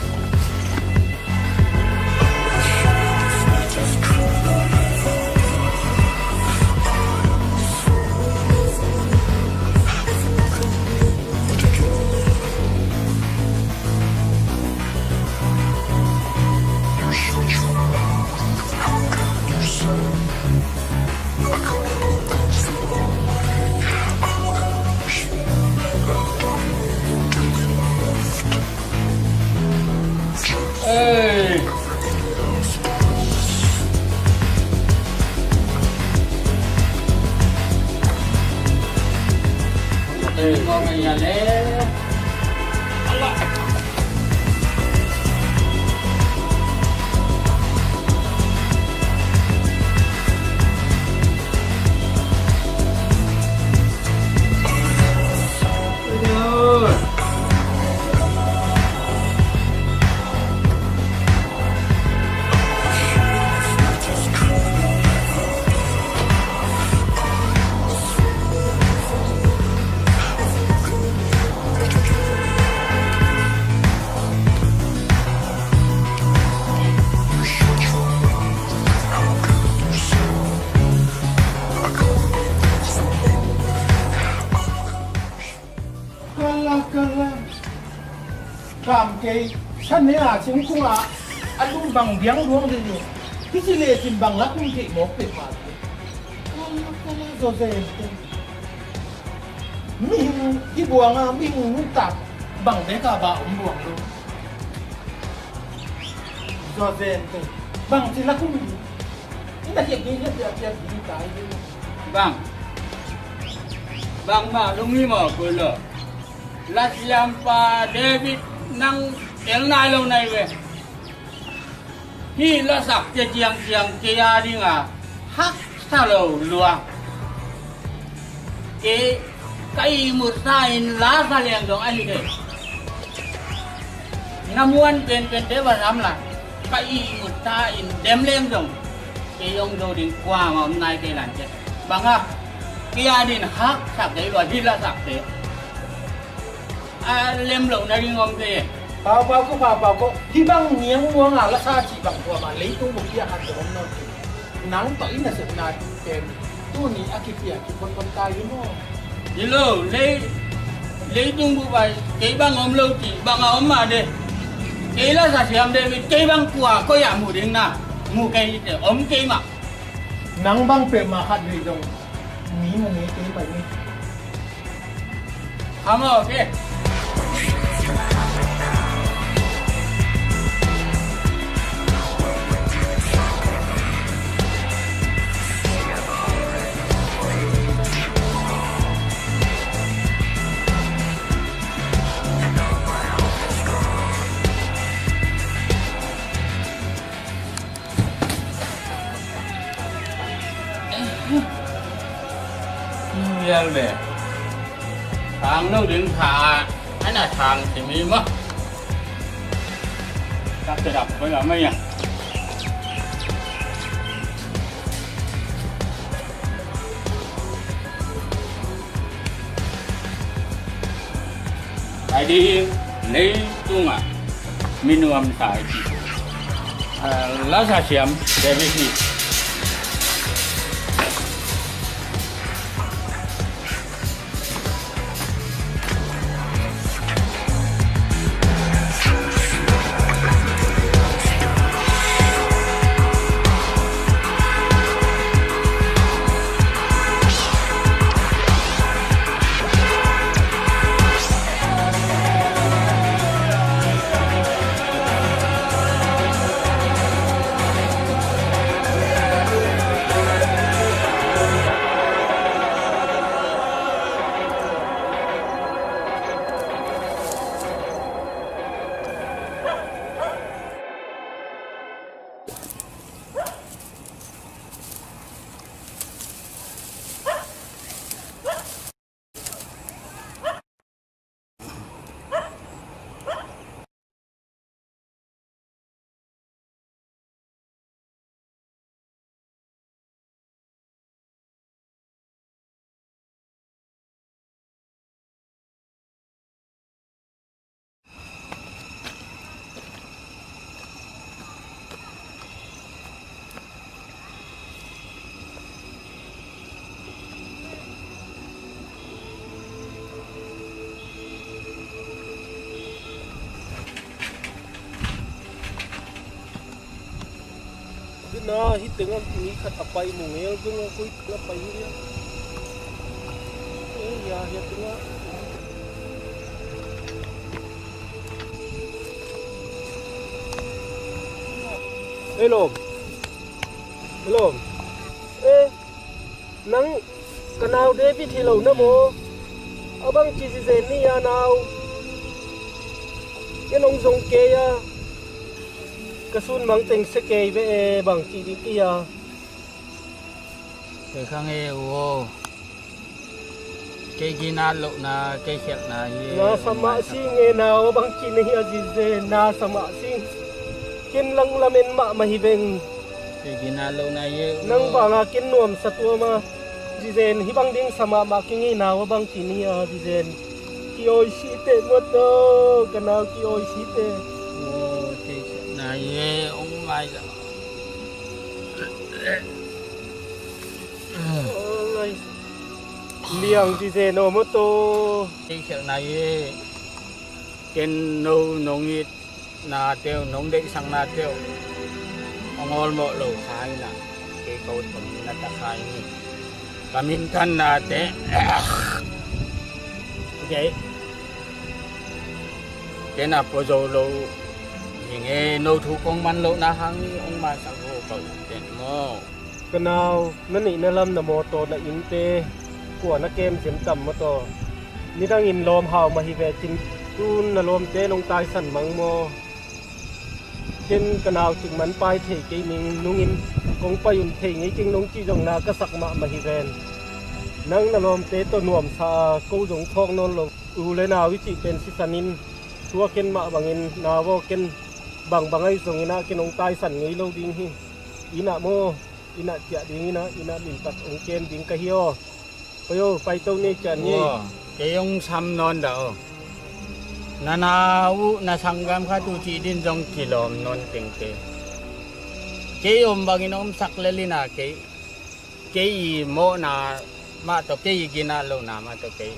Kala, kala. Kam kei, sa ne a singkung a, a lum bang biang luang ding ni. Hih ci le cin bang lak kum kei mawk pek ma. Kala, kala, zaw zen te. Mihing i buang a, mihing nuntak bang bek a ba om buang lo. Zaw zen te. Bang ci lak kum ding. Ina kiak ding, kiak, kiak, kiak ding, tai ding. Bang. Bang mah lunghimawh kul lo. Lasiampa David nang el nai lo nai ve. Hih lasak cia ciangciang kei a dinga haksa lo lua. Kei ka ihmutsa in lasa leng zong ahi kei. Na muan penpente va sam la, ka ihmutsa in dem leng zong kei hong zo ding kuamah om nai kei lan kei. Bang a, kei a din haksa kei lua hih lasakte. A lem lo na ding om kei e. Pau, pau ko, pau, pau ko. Hih bang niang muang a lasa cih bang kuamah leitung bup piak khat zong om nawn kei. Nang tawh i nasepna pen tuni a kipiak kiphotphot ta hi maw? Hi lo, lei, leitung bup a kei bang om lo cih bang a om mah de. Kei lasa siam David, kei bang kua, koi ah mu ding na. Mu kei hi te, om kei mah. Nang bang peuhmah khat vei zong mi mu ngei kei pai ni. Hamaw ke. Vial ve. Thang lo ding tha a, ana thang si mi maw. Tap te dap koi la mai a. Ai ding, leitungah minuamsa i cih, ah, lasa siam David hi. Na, hih tengah mi khat a pai mu ngel ding a, koi khat a pai hi a. Eh, ya, ya tengah. Hello. Hello. Eh, nang ka nau David hi lo na maw? A bangci zizen ni a nau. Ken hong zong kei a. Ka sun mang teng se kei ve e, bangci ding kei a. Kei khang e u aw. Kei ginat lohna, kei khialhna hi e. Na sa mah si nge nau, a bangci na hi a zizen, na sa mah si. Ken lang lamen mahmah hi veng. Kei ginat lohna hi e u aw. Nang banga ken nuamsa tuam a. Zizen, hih bang ding sa mahmah kei nge nau, a bangci na hi a zizen. Ki-awi si teh mawt aw, ka nau ki-awi si teh. Aw, kei khialhna hi e, ong mai la. Liang zizen aw mawt aw. Kei khialhna hi e. Ken no nong itnate uh, nong deihsaknate uh hong awlmawh lo kha hi na. Kei ko tawh na ta kha hi. Ka minthannate kei ken a pua zo lo hi nge, no thu kong man lohna hang hong maisak uh ka u ken maw? Ka nau, na neihna lam na mawtaw na innte kua na kem zem tam mawtaw. Nidangin lawm hau mah hi ve cin, tun na lawmte nong taisan mang maw? Ken ka nau cik man pai thei kei ning, nungin kong pai un thei ngei cing nong cih zong na ka sak mahmah hi ven. Nang na lawmte tawh nuamsa a ko zong phawk nawn lo. U le nau i cih pen sisan in, thu a ken mah bangin nau aw, ken bangbang ahi zongin ah ken hong taisan ngei lo ding hi. Inn ah maw, inn ah ciah dingin ah, inn ah limtak hong kem ding ka hi aw. Pai aw, paito ni, ciah ni. Aw, kei hong sam nawn dah aw. Na nau uh, na sanggam khat uh cih din zong kilawm nawn keng kei. Kei om bangin om sak lel in ah kei, kei i mawhna mah tawh, kei i ginat lohna mah tawh kei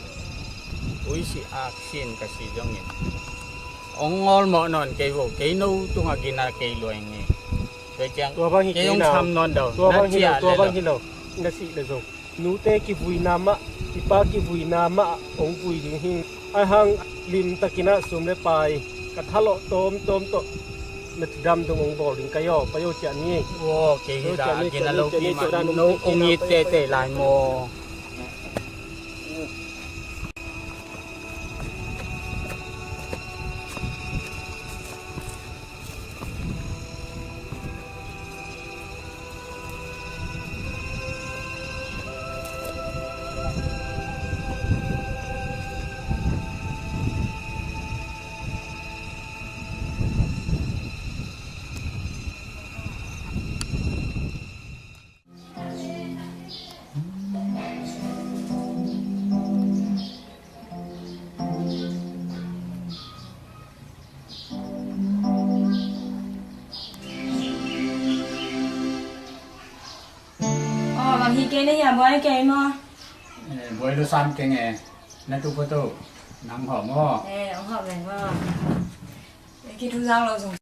uisih aksi in ka si zongin hong awlmawh nawn kei vo, kei no tungah ginat kei lua ing e. Tua ciang tua bang hi kei hong sam nawn dah aw. Tua bang hi lo, tua bang hi lo. Na sih le zong nute kivuina mah, i pa kivuina mah hong vui ding hi. Ahi hang limtakin ah sum le pai, ka thalawh tawmtawm tawh na thudam dong hong bawl ding ka hi aw. Pai aw, ciah ni. Aw, kei hi dah a gina lo pi mah, no hong it tehteh lai maw? Aw, bang hi kei na hia, buai kei maw? Eh, buai lo sam keng e. Na tu photo nang hawm aw. Eh, hong hawm leng maw? Eh, kithu zang lo zong.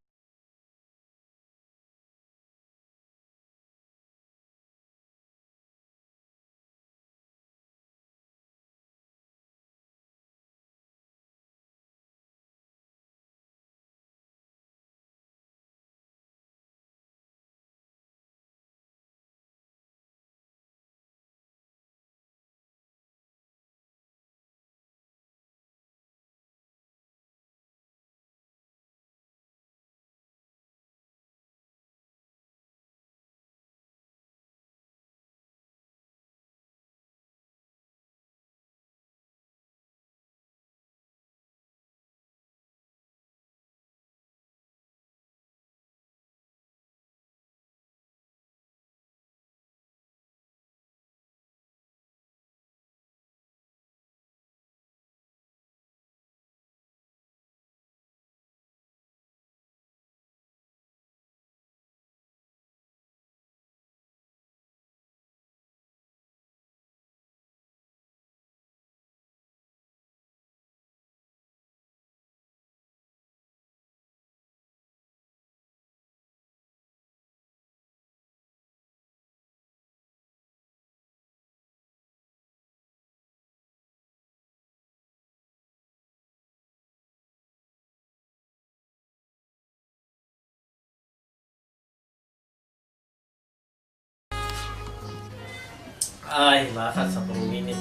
Ai, la khat sapong ni ni.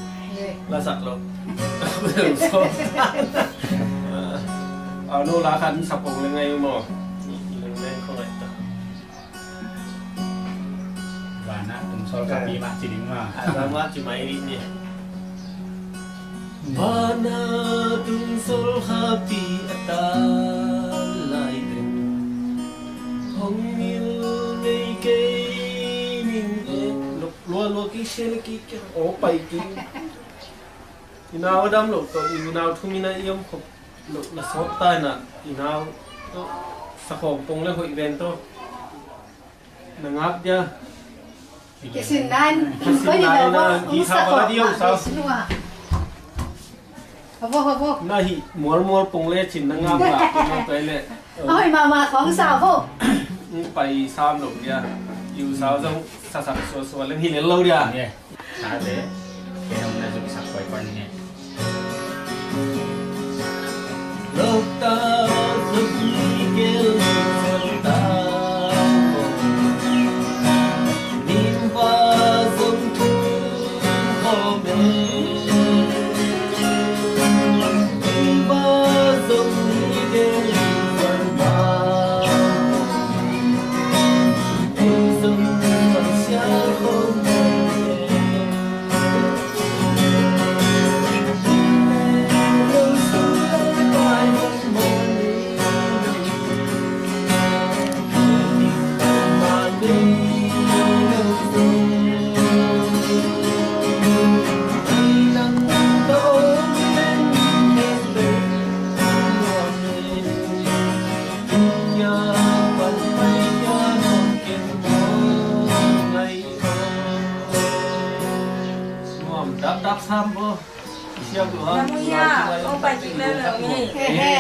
La sak lo. Anu la khat sapong le ngai mo. Leng leng ko ngai ta. Vana tung sol ka pi ma ci ding ma. Ada ma ci mai ni ni. Vana tung sol ka pi ata lai tung. Hong mil nei kei ning e. Lua lua ki share ki ki o pai ki. Inau adam lo to inau thumina iom khop lo na sop tai na inau to sakhong pong le hoi ven to. Na ngap dia. Kisin nan. Kisin nan na gi sa ko la diu sa. Habo habo. Na hi mual mual pong le cin na ngap la ko na tai le. Oi mama khong sa bo. Pai sam lo dia. Iu sa zong sa sa so so le hi le lo dia. Sa te. Kei hong na zuk sak koi koi ni. Lok ta zuk ni kel zon ta. Nim ba zong tu ho me. Nim ba zong ni kel zon ta. Nuam dap dap sam bo. Siap lu ha. Namu ya, ong pai kik le le ong e. He he.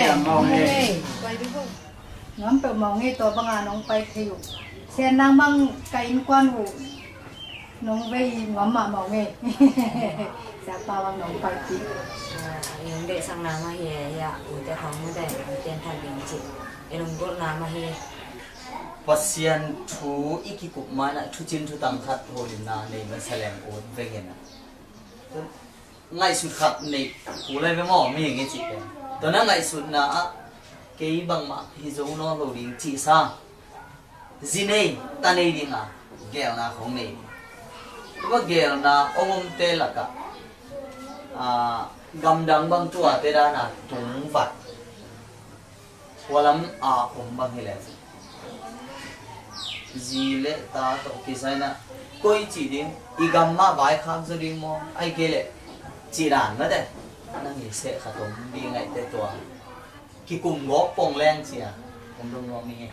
Nuam peuh mawng e, tua banga nong pai thei uh. Sian nang bang ka innkuan uh. Nong vei nuam mah mawng e. Siapa bang nong pai kik. Ong deihsak na mah hi e, ya, ute khong mute, ute thak ding ci. E nong gol na mah hi. Pasian thu i kikup mana thucin thutang khat holimna nei masa lem ut vengena. Ngaihsut khat nei kulai ve maw mi ngi cih pen. Tuna ngaihsutna ah kei bangmah hi zo nawn lo ding cih sa. Zi nei ta nei ding a gelna khong nei ding. Tua gelna ong omte lakah gamdang bang tuate dana tungvat. Tua lam a om bang hi leh zi le ta tawh kisai na koi cih ding i gam mah vaikhak zaw ding maw ai kei leh cih dan mate. Nang i seh khat om ding ngaihte tua kikum gawk pong leng cia om dong nuam hi.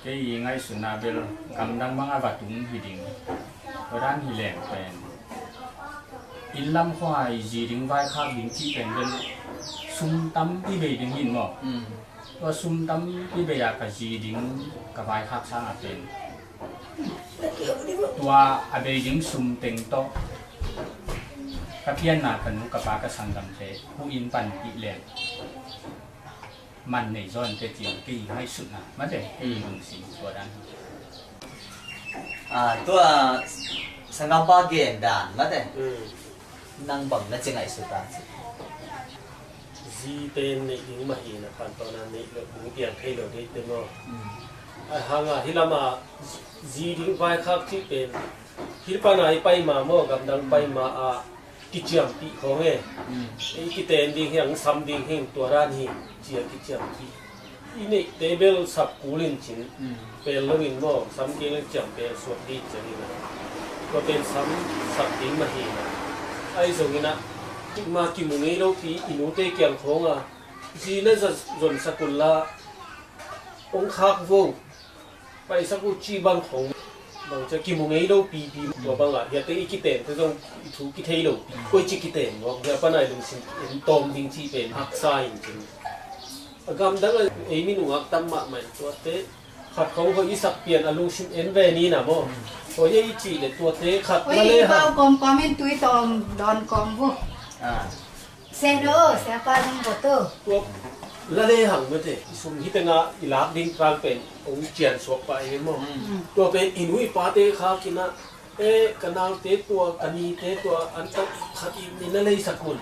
Kei i ngaihsutna bel gamdang bang a va tung hi ding. Tua dan hi leng pen inn lam khua i zi ding vaikhak ding cih pen bel sum tampi bei ding hin maw? Tua sum tampi bei a ka zi ding ka vaikhak sang a pen tua a bei ding sum teng tawh ka pianna ka nu ka pa ka sanggamte hu in panpih leng man nei zaw inteh ci kei ngaihsutna mate kei lungsim tua dan. Tua sanggampa gen dan mate nang bang na ci ngaihsut a ci. Zi pen neih ding mah hi na pan tawh na neih lo ding piang thei lo ding te maw? A hanga hi lama zi ding vaikhak cih pen hi pana i pai ma maw gamdang pai ma a kiciampih khawng e. I kiten ding hi ang sam ding hi tua dan hi cia kiciampih. I neihte bel sap kul in cin pel lo in maw sam kei leng ciam pel suak ding cian in a tua pen sam sap ding mah hi na. Ai zong in a kikma kimu ngei lopi i nute kiang khawng a zi na zon sakul la ong khak vo. Paisak uh cih bang khong bang cia kimu ngei lo pipi tua bangah hiate i kiten te zong i thu kithei lo pi koi ci kiten nuam hia pana i lungsim en tawm ding cih pen haksa in cin. A gamdang a ei minungak tam mahmah in tuate khat khong hoih i sak pian a lungsim en ve ni na maw? Hoih a i cih le tuate khat na le ha. Kawm kawm in tui tawm dawn kawm bu. Sen o, siapa nang boto. Tua la le hang mate, i sum hi tenga i lak ding tang pen ong cian suak pa i maw. Tua pen i nu i pate kha kina E, ka naute tua, ka nite tua, an tak khat i min a leisak un.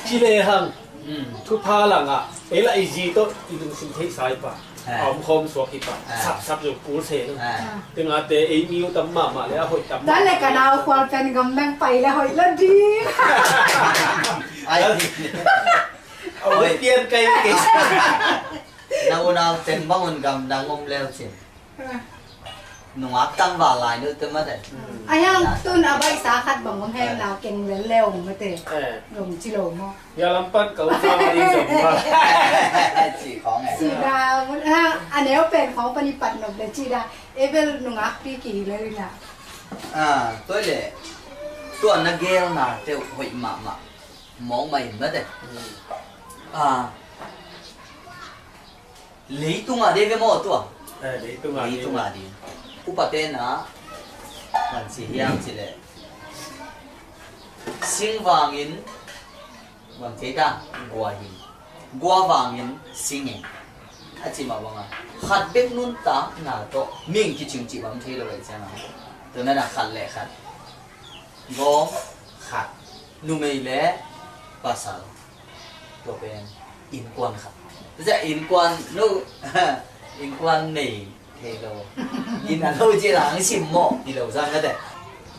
Ci le hang. Mm. Thupha langah ei lah i zi tawh i lungsim theihsa i pa. Eh. A om khawm suak i pa. Eh. Sapsap zong kul se lo. Eh. Tengate ei mi uh tam mahmah le a hoih tam. Tua le ka nau khual pen gam meng pai le hoih lo ding. Ai. A hoih pian kai kei. Na unau teng bang un gamdang om leu cin. Nungak tangval lai nu te mate. A hiang tun a baihsa khat bang om hem nau keng lel leu mate. Eh. Gom ci lo maw. Ya lam pan ka usa ma ding zong ma. Ci khong e. Ci da, a neu pen khong pan i pat nop le ci da. Evel nungak pi ki hi le ina. Ah, tua le. Tua na gel na teu hoih mahmah. Mawk mah in mate. Ah. Leitung a ding ve maw tua? Eh, leitung a ding. Leitung a ding. Upa te na, man ci hiam ci le. Sing vangin, bang thei ta, gua hi. Gua vangin, sing e. A ci mah bang a. Khat bek nuntakna tawh, ming kicing ci bang thei lo ve ciang a. Tua na na khat le khat. Gawm khat. Numei le pasal. Tua pen innkuan khat. Tua innkuan no, innkuan nei thei lo. Inn a lo ci lang sim maw, i lo zang ka te.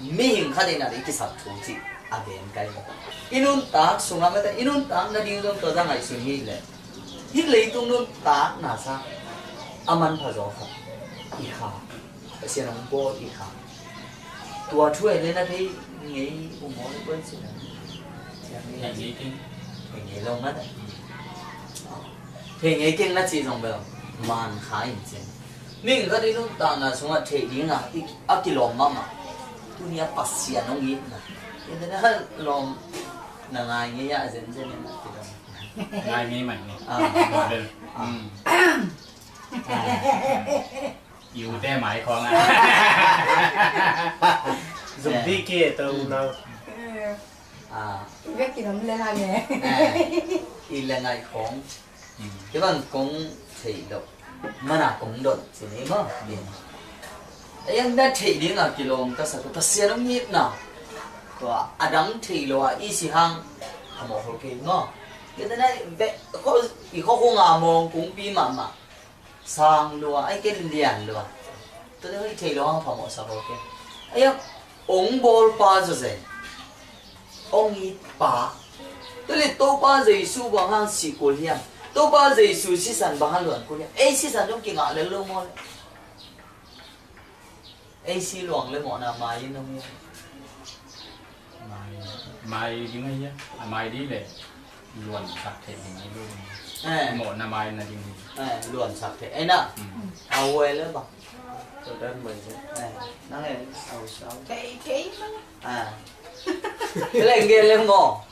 Mihing khat in a i kisap thu ci a gen kai maw. I nuntak sungah mate, i nuntak nading zong tua zang ngaihsun hi le. Hih leitung nuntakna sa a manpha zaw khat i kha. Pasian hong bawl i kha. Tua thu ai le na thei ngei uh maw le koi cin a. Thei ngei keng. Thei ngei lo ngat a. Thei ngei keng na ci zong bel man kha in cin. Ming khat i nuntakna sungah theih dingah i, a kilawm mahmah. Tuni a Pasian hong itna. Ina na lawm na ngai ngei ah zenzen in a kilawm. Ngai ngei mai ni. Ah. Bel. Ah. Mm. Ah. Yu te mai khong a. Zumbi ke to unau. Ah. Vek ki nom le ha nge. Eh. I le ngai khong. Mm. Kei bang kong thei lo. Mana kong dot sini ma. Mm. Ayang na thei ding a kilawm ka sa ko Pasian hong itna. Tua adang thei lo a i si hang. Amo ho ke ma. Kei na be ko i ko ko nga mong kong pi ma ma. Sang lua, ai ken lian lua. Tua le hoi thei lo hang phamawh sa bo ken. Ai a, ong bawl pa zaw zen. Ong it pa. Tua le Topa Jesu bang hang si kul hiam. Topa Jesu sisan bang hang luan kul hiam. Ei sisan dong kingah lel lo maw le. Ei si luang le mawhna mai in hong hiam. Mai, mai ding ahi a, a mai ding le luan sak thei ding ahi lo. Eh. Mawhna mai na ding hi. Eh, luan sak thei. Ei na. Mm. A uai le ba. Tua dan mai se. Eh, nang e, au sau. Thei, thei lo. Ah. Leng ge le maw.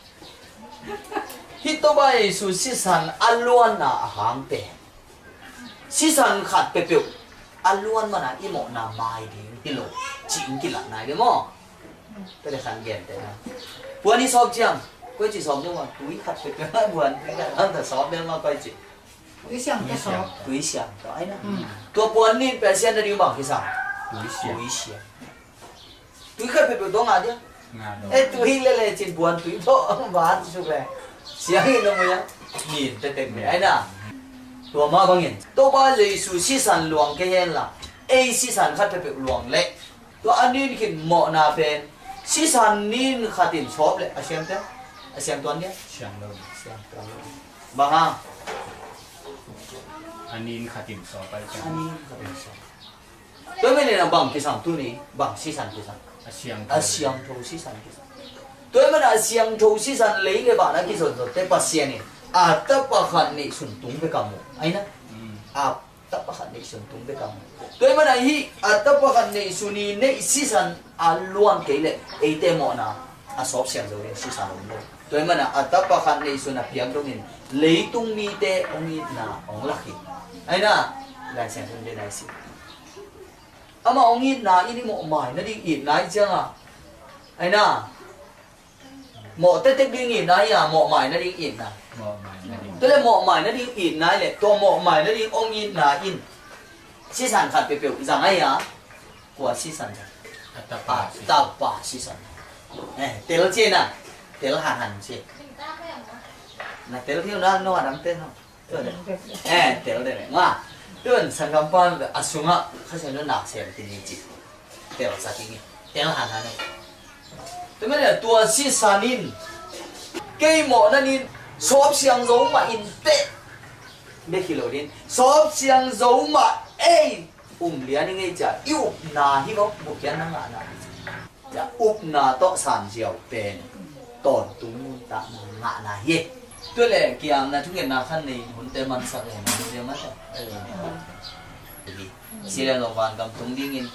Hih Topa Jesu sisan a luanna a hang pen. Sisan khat peuhpeuh a luan mana i mawhna mai ding hi lo. Ci-in kilat nai ve maw? Tua le khan gen te na. Puan i sawp ciang. Koi ci sawp deuh ma. Tui khat peuhpeuh a puan. Khat hang ta sawp deuh ma koi ci. Tui siang ta sawp. Tui siang ta ai na. Mm. Tua puan nin peuh sian na ding bang kisam. Tui siang. Tui siang. Tui khat peuhpeuh dong a dia. Nga dong. Eh, tui le le cin puan tui tawh van suk le. Siang in a mui a. Nin te tek le. Ai na. Tua mah bangin. Topa Jesu sisan luang kei hen la. Ei sisan khat peuhpeuh luang le. Tua a nin khin mawhna pen. Sisan nin khat in sawp le. A siang te. A siang tuan dia. Siang lo. Siang tuan lo. Bang hang. A nin khat in sawp ai. A nin khat in sawp. Tua manin a bang kisam tuni, bang sisan kisam. A siangtho. A siangtho sisan kisam. Tua manin a siangtho sisan lei le bang na kizonzon te Pasian in. A tapa khat neihsun tung bek a mu. Ai na? Mm. A tapa khat neihsun tung bek a mu. Tua manin a hi a tapa khat neihsun i neih sisan a luan kei le eite mawhna. A sawp siang zo ding sisan om lo. Tua hi mana a tapa khat neihsun a piak dongin leitung mite hong itna hong lak hi. Aina, Lai Siangtho in den a i si. Amah hong itna in i mawhmai nading itna i cianga. Aina, mawh tektek ding itna hi a, mawhmai nading itna. Mawhmai nading. Tua le mawhmai nading itna le, tua mawhmai nading hong itna in. Sisan khat peuhpeuh zang ahi a. Kua sisan zang. Tapa, tapa sisan. Eh, tel ci na. Tel hanhan ci. Na tel hiu na, no adam tel no. Tu de. Eh, tel de ne. Nga. Tun sangkam pan a sunga khasia no nak sem ti ni ci. Tel sa ti ni. Tel hanhan ne. Tu mene tua sisan in. Kei mo na nin. Sop siang zo ma in te. Bek hi lo din. Sop siang zo ma ei. Um lian i ngei cia, i upna hi lo, bukian na ngahna hi cia. Cia upna tawh san ziau pen tawntung nuntakna ngahna hi. Tua le kiang na thungetna khan nei hunte mansak le na dia masa. Hi. Sila lo van gam tung dingin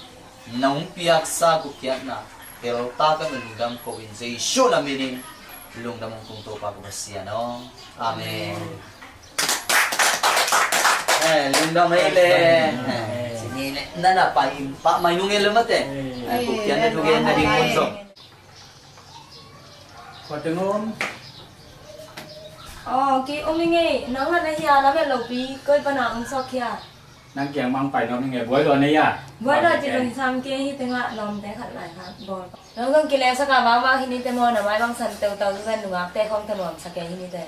nong piaksa bukiatna tel ta ka min lungdam ko in Jesu na minin lungdam ung tung to pa ko Pasian o. Amen. Eh, lungdam ei le. Eh, sini le. Nana pa in pa mai nung ei le mate. Eh, bukian na thugen na ding kun song. Kua teng om. Oh, ki om i ngei. Nang han a hia lam e lopi. Koi pa na om sok hia. Nang kiang mang pai nuam hi nge, buai lua nei a? Buai lua ci lungsam kei hi tengah lawmte khat lai khat bawl. Nang zong kilehsak a vangvang hi ni te maw, na mai bang san teutau zuzan nungakte khawng thanuamsak kei hi ni te.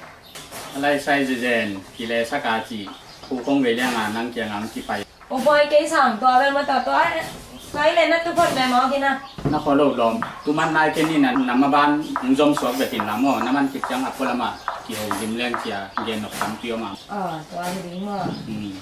A lai sai zezen kilehsak a ci, hu kong vei liang a nang kiang ang ci pai. U buai kei sang tua bel ma tua tua, tua i le na tu phot ve maw kina. Na khaw lo lawm, tu man nai kei ni na, na ma ban hong zom suak ve tin la maw, na man kip ciang a pualam a kiho dim leng cia gen nok tam pi om a. Ah, tua hi ding maw. Hmm.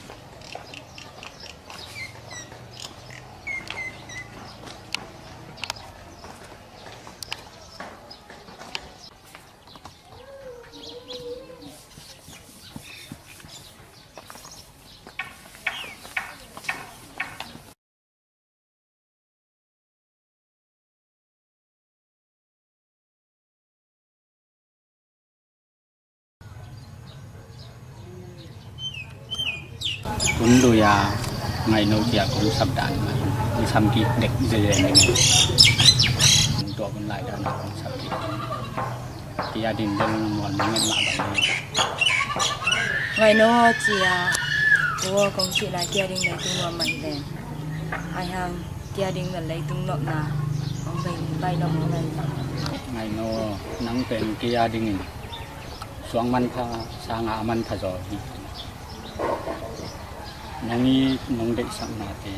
Kun lui a ngaihno cia kong sap dan mah, kong sam kik dek zeze ning. Kong tuah kun lai dan a kong sap kik. Tia ding bel mual mangin mah bang. Ngaihno cia, tua kong cih lai tia ding bel kong mual mah hi leng. Ai hang. Kia ding na leitung nopna hong bei, bai nop hong bei. Ngaihno, nang pen kia dingin suang manpha sanga a manpha zaw hi. Nang i nong deihsaknate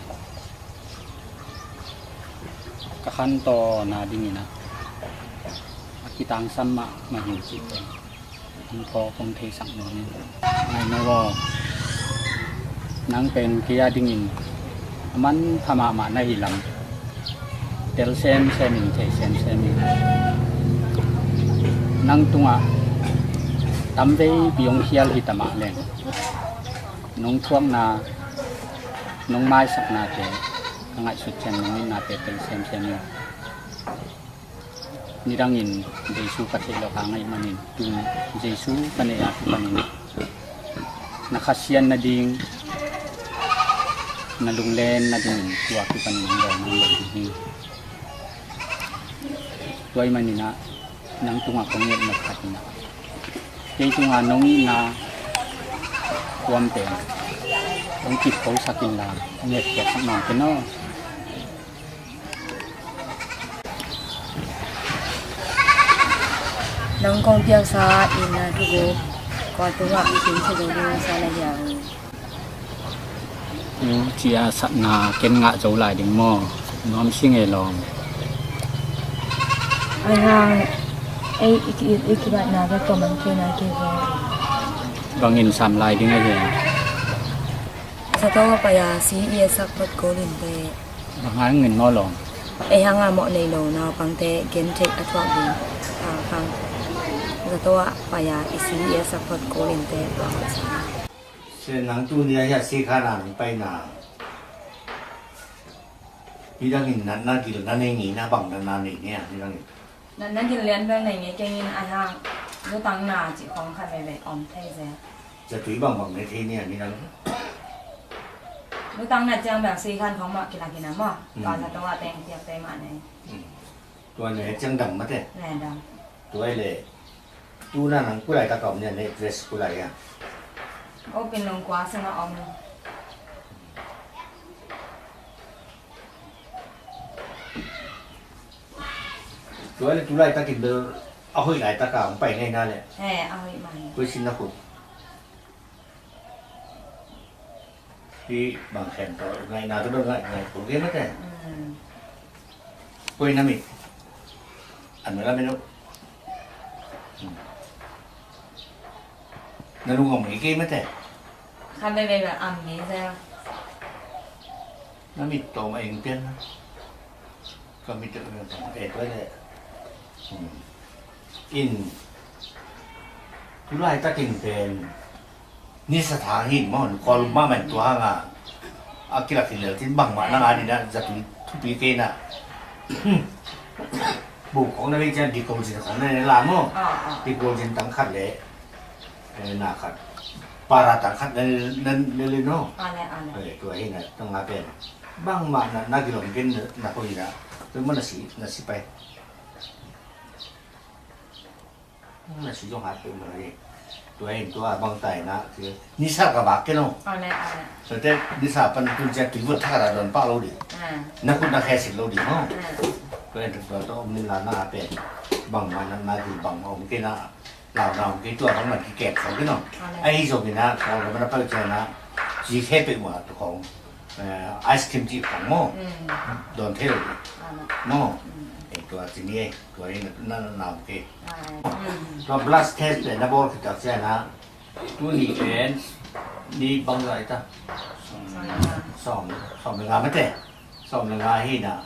ka khantawn a dingin a, a kitangsam mahmah hi cih pen. An thaw kong theisak nuam in. Ngaihno aw, nang pen kei a dingin a manpha mahmah na hi lam. Tel semsem in, thei semsem in. Nang tungah tamveipi hong khial hi ta mah leng, nong thuakna, nong maisaknate ka ngaihsut ciang nong itnate tel semsem in. Nidangin Jesu ka theih lo ka ngaih manin, tu Jesu ka neih a kipanin na khasiat nading, na lunglen nadingin tua kipanin hong dawn hong lo ding hi. Tua ahih manin ah nang tungah kong nget nop khat in ah, kei tungah nong itna kuamte hong kiphosak inla, nget piaksak nuam ken aw. Nang kong piaksa in na thuguk kua tungah kei sa zo ding sa na hiang. Cia satna ken ngah zo lai ding maw? Nuam si ngei lawm. Ai hang ei i ki, i kibatna ka kawm ang kei na kei ve. Bangin sam lai ding a hiang. Zato a pai a si i a sak phot ko lin te. Bang hang in maw lawm? Ei hanga mawh nei lo naupangte gen theih a thuak ding. A hang. Zato ah pai a i si i a sak phot ko lin te. Bang hang. Sen nang tu nia hia si kha na nang pai na. Midang in natna gilna nei ngei na bang natna nei nia midang in. Natna gil lian bel nei ngei keng in a hang. Lutang na cih khawng khat veivei om thei zel. Zatui bangbang nei thei nia midang. Lutang na ciang bel si khan khawng mah kilak in a maw. Mm. Tua zato a teng piak te mah nei. Mm. Tua ne ciang dam mate. Ne dam. Tua le. Tu na nang kulai ka kaum ne ne dress kulai ya. O pin long kua sanga om. Tua le tu laitakin bel a hoih laitaka hong pai ngaina le. Eh, a hoih mah hi. Koi sin na khut. Hi bang khen tawh ngaihna tawh dong ngai ngai kul kei mate. Mm. Koi na mit. An mela meno. Mm. Na lung om kei mate. Khan bebe ba am ni sa. Na mit tawm a eng pian na. Ka mit tawm a eng pian. Eh, tua le. Hmm. In. Tu laitakin pen. Ni sa thang hi maw, Kawlgam mah man tua hang a. A kilak hi lel cin bangmah na nga ni na, zatui thupi kei na. Bung khong na vei cian dikol cin khong na ne la maw. Ah, ah. Dikol cin tang khat le. Eh, na khat. Para tang khat na, na, na le no. Ah, le, ah, le. Eh, tua hi na, tang nga pen. Bangmah na, na gilom ken na, na ko hi na. Tua mah na si, na si pai. Na si zong hat peuhmah hi. Tua in tua bang tai na, nisa ka vak ken o. Tua te nisa pan tun cia tui vot thak a dawn pah lo ding. Na khut na khe sit lo ding maw. Tua in tua tawh om ni la na pen. Bangmah na, na gil bangmah om kei na, lau na om kei tua bangmah kikep khawng ken o. Ahi zongin na, khawng ka mana pau cia na, ci khe peuhmah tu khawng. Eh, ice cream cih khawng maw. Dawn thei lo ding. Maw. Eh, tua ci ni e. Tua hi na, na, na, na, okay. Tua blood test pen na bawl khit tak ciangin ah, tuni pen ni bang zah hi ta? Sawm, sawm le nga mate. Sawm le nga hi na.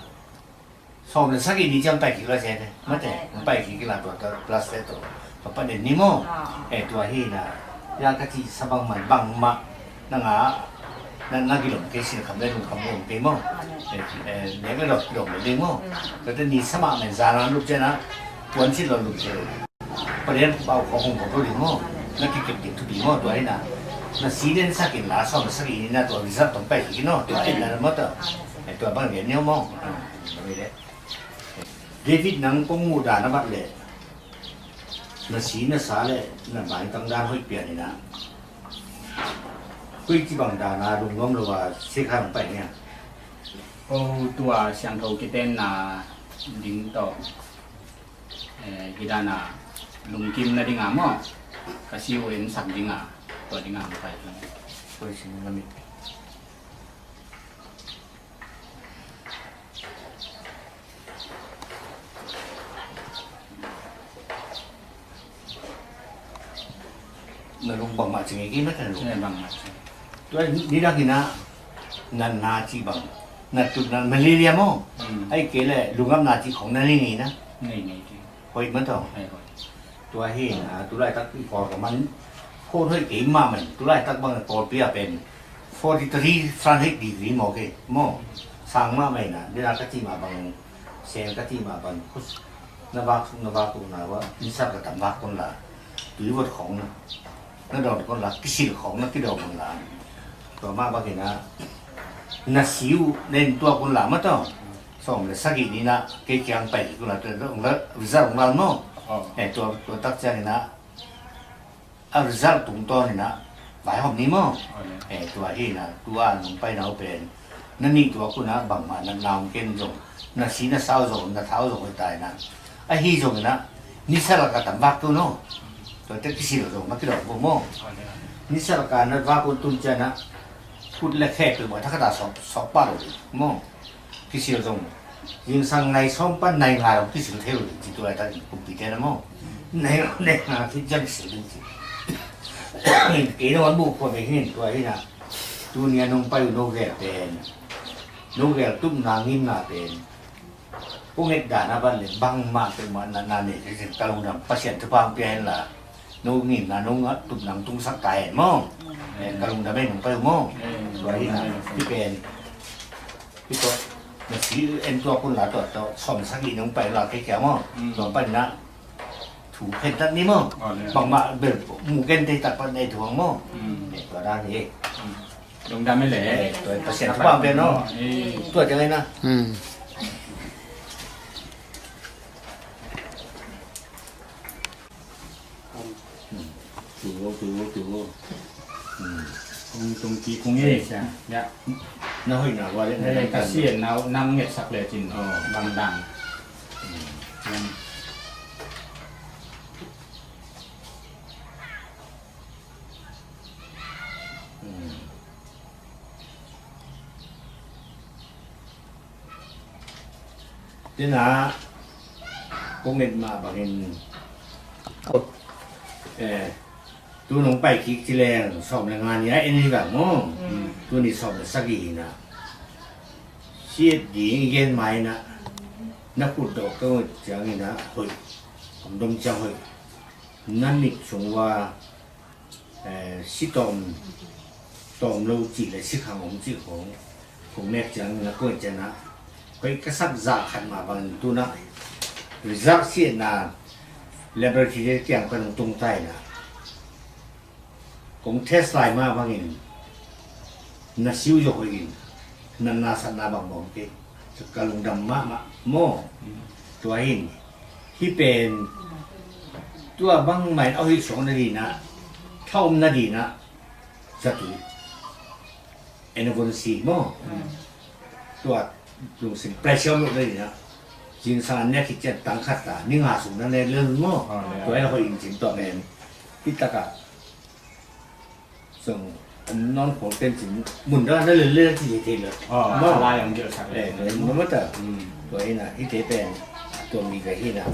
Sawm le sagih ni ciang pai kik la ciang te. Mate, pai kik la tua, tua blood test tua. Tua pan en ni maw. Eh, tua hi na. Ya ka cih sa bangmah, bangmah. Na nga, na, na gilom kei sin kham le lungkham le om kei maw. Eh, eh, nek le dok, dok le ding maw. Tua te ni sa mah men zan a lup ciang a, puan cin lo lup ciang lo. Palian bau khong hong kop lo ding maw. Na kikep ding thupi maw, tua hi na. Na si den sa kin la sawm sa kin na tua result tong pai kik no, tua hi na maw tua. Eh, tua bang gen ni maw. Ah, tua hi le. David nang kong muh dan a bat le. Na si na sa le, na maitang dan hoih pian hi na. Koi ci bang dan a lungnuam lo a sikha hong pai nia. Ko tua siangtho kitenna ding tawh, eh, hi dan a lungkim na ding a maw. Ka si uh en sak ding a, tua ding a hong pai. Koi ci na mit. Na lung bangmah ci ngei kei mah ta na lung. Bangmah ci. Tua ni dang hi na, na na ci bang. Na tut na malaria maw. Ai kei le lungam na ci khong na nei ngei na. Nei ngei kei. Hoih mah ta. Ai hoih. Tua hi na, tu laitak i Kawlgam ah, khuan hoih kei mahmah, tu laitak bang Kawlpi ah pen forty three Fahrenheit degree maw kei, maw. Sang mahmah hi na, ni na ka cih mah bang, seng ka cih mah bang, khus, na vak suk, na vak suk na va, ni sa ka tam vak kun la, tui vot khong na, na dawn kun la, kisil khong na, kidawn kun la. Tua mah bang hi na, na si uh, na en tuak kun la mah ta. Sawm le sagih ni na, kei kiang pai kik un la, tua dong la, result hong la maw. Eh, tua, tua tak ciangin ah, a result tungtawn in ah, vaihawm ni maw. Eh, tua hi na, tua nong pai na uh pen. Na nih tuak un ah, bangmah na na om ken zong. Na si na sa uh zong, na tha uh zong hoih ta in ah. Ahi zongin ah, ni sa lak a tam vak tu no. Tua te kisil zong, na kidawk vo maw. Ni sa lak a na vak un tun ciang ah, khut le khe peuhmah thakhat ah sawk, sawk pah lo ding maw. Kisil zong. Zingsang nai sawm pan nai nga zong kisil thei lo ding ci tu laitak in kumpite na maw. Nai, nai nga khit ciang kisil ding ci. Kei na wan buh khua ve hi tua hi na. Tuni a nong pai uh no gel pen. No gel tupna ngimna pen. Kong et dan a ban le bangmah peuhmah na, na nei thei cin ka lungdam Pasian thupha hong pia hen la. No ngimna, no tupna hong tungsak ta hen maw. Eh, ka lungdam hen nong pai uh maw. Tua hi na, hi pen. Hi tua, na si en tuak un la tua, tua, sawm sagih nong pai la kei kia maw. Tua pan na, thu khen tak ni maw. Bangmah bel, mu ken tei tak pan nei thu hang maw. Eh, tua dan hi. Lungdam e le. Eh, tua Pasian thupha pen no. Tua ciang ai na. Tiu, tiu, tiu. Kung tung ki kung e sia. Ya. Na hoih na wa le na. Eh, ka si en na nang nget sak le cin. Bang dang. Tena kong et mah bangin, eh, tu nong pai kik ci leng sawm le nga ni a en hi vang maw. Tuni sawm le sagih hi na. Siat ding i gen mai na, na khut dawh ka ngot ciangin a hoih, om dom ciang hoih. Na mit sung ua, eh, si tawm, tawm lo cih le si khang om cih khong kong nek ciang na koih ciang a, koih ka sak zah khat mah bangin tu na result siatna laboratory te kiang ka nung tung tai na, kong test lai mah bangin na siu zok hoih in, na nasatna bang bawm kei. Ka lungdam mahmah maw. Tua hin hih pen tua bangmah in a hoih suak nading a, tha om nading a, zatu enavon si maw. Tua lungsim pressure om loh nading a, zingsang a nek khit ciang tang khat ta, ni nga sung na nek lel maw. Tua in a hoih in cin tua pen hih takah zong om nawn khol pen cin mun dang na lel lel ci thei thei lo. Maw. Lai ang jo sak le. Eh, mun mata. Tua hi na, hih te pen tua mi ka hi na.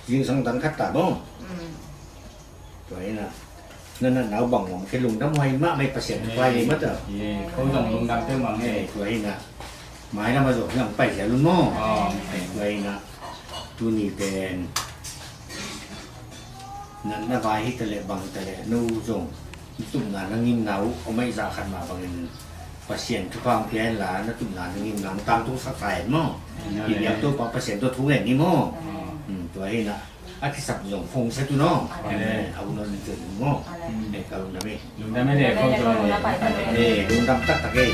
Zingsang tang khat ta bawng. Tua hi na, na natna uh bang bawng kei, lungdam huai mahmah, Pasian thupha hi mah ta. Ko zong lungdam teu mah hi. Tua hi na, mai lam a zong hi ang pai zia lun maw. Tua hi na, tuni pen natna vai hi ta leh bang ta leh no zong tupna na ngimna uh om aih zah khat mah bangin Pasian thupha hong pia hen la, na tupna na ngimna hong tangtung sak ta hen maw. Amen. Inn biak Topa Pasian tawh thu ngen ni maw. Tua hi na, a kisap zong phong sa tu no. Amen. A un on ni tu maw. Amen. Eh, ka lungdam hi. Lungdam hi le, phong zong. Eh, lungdam taktak hi.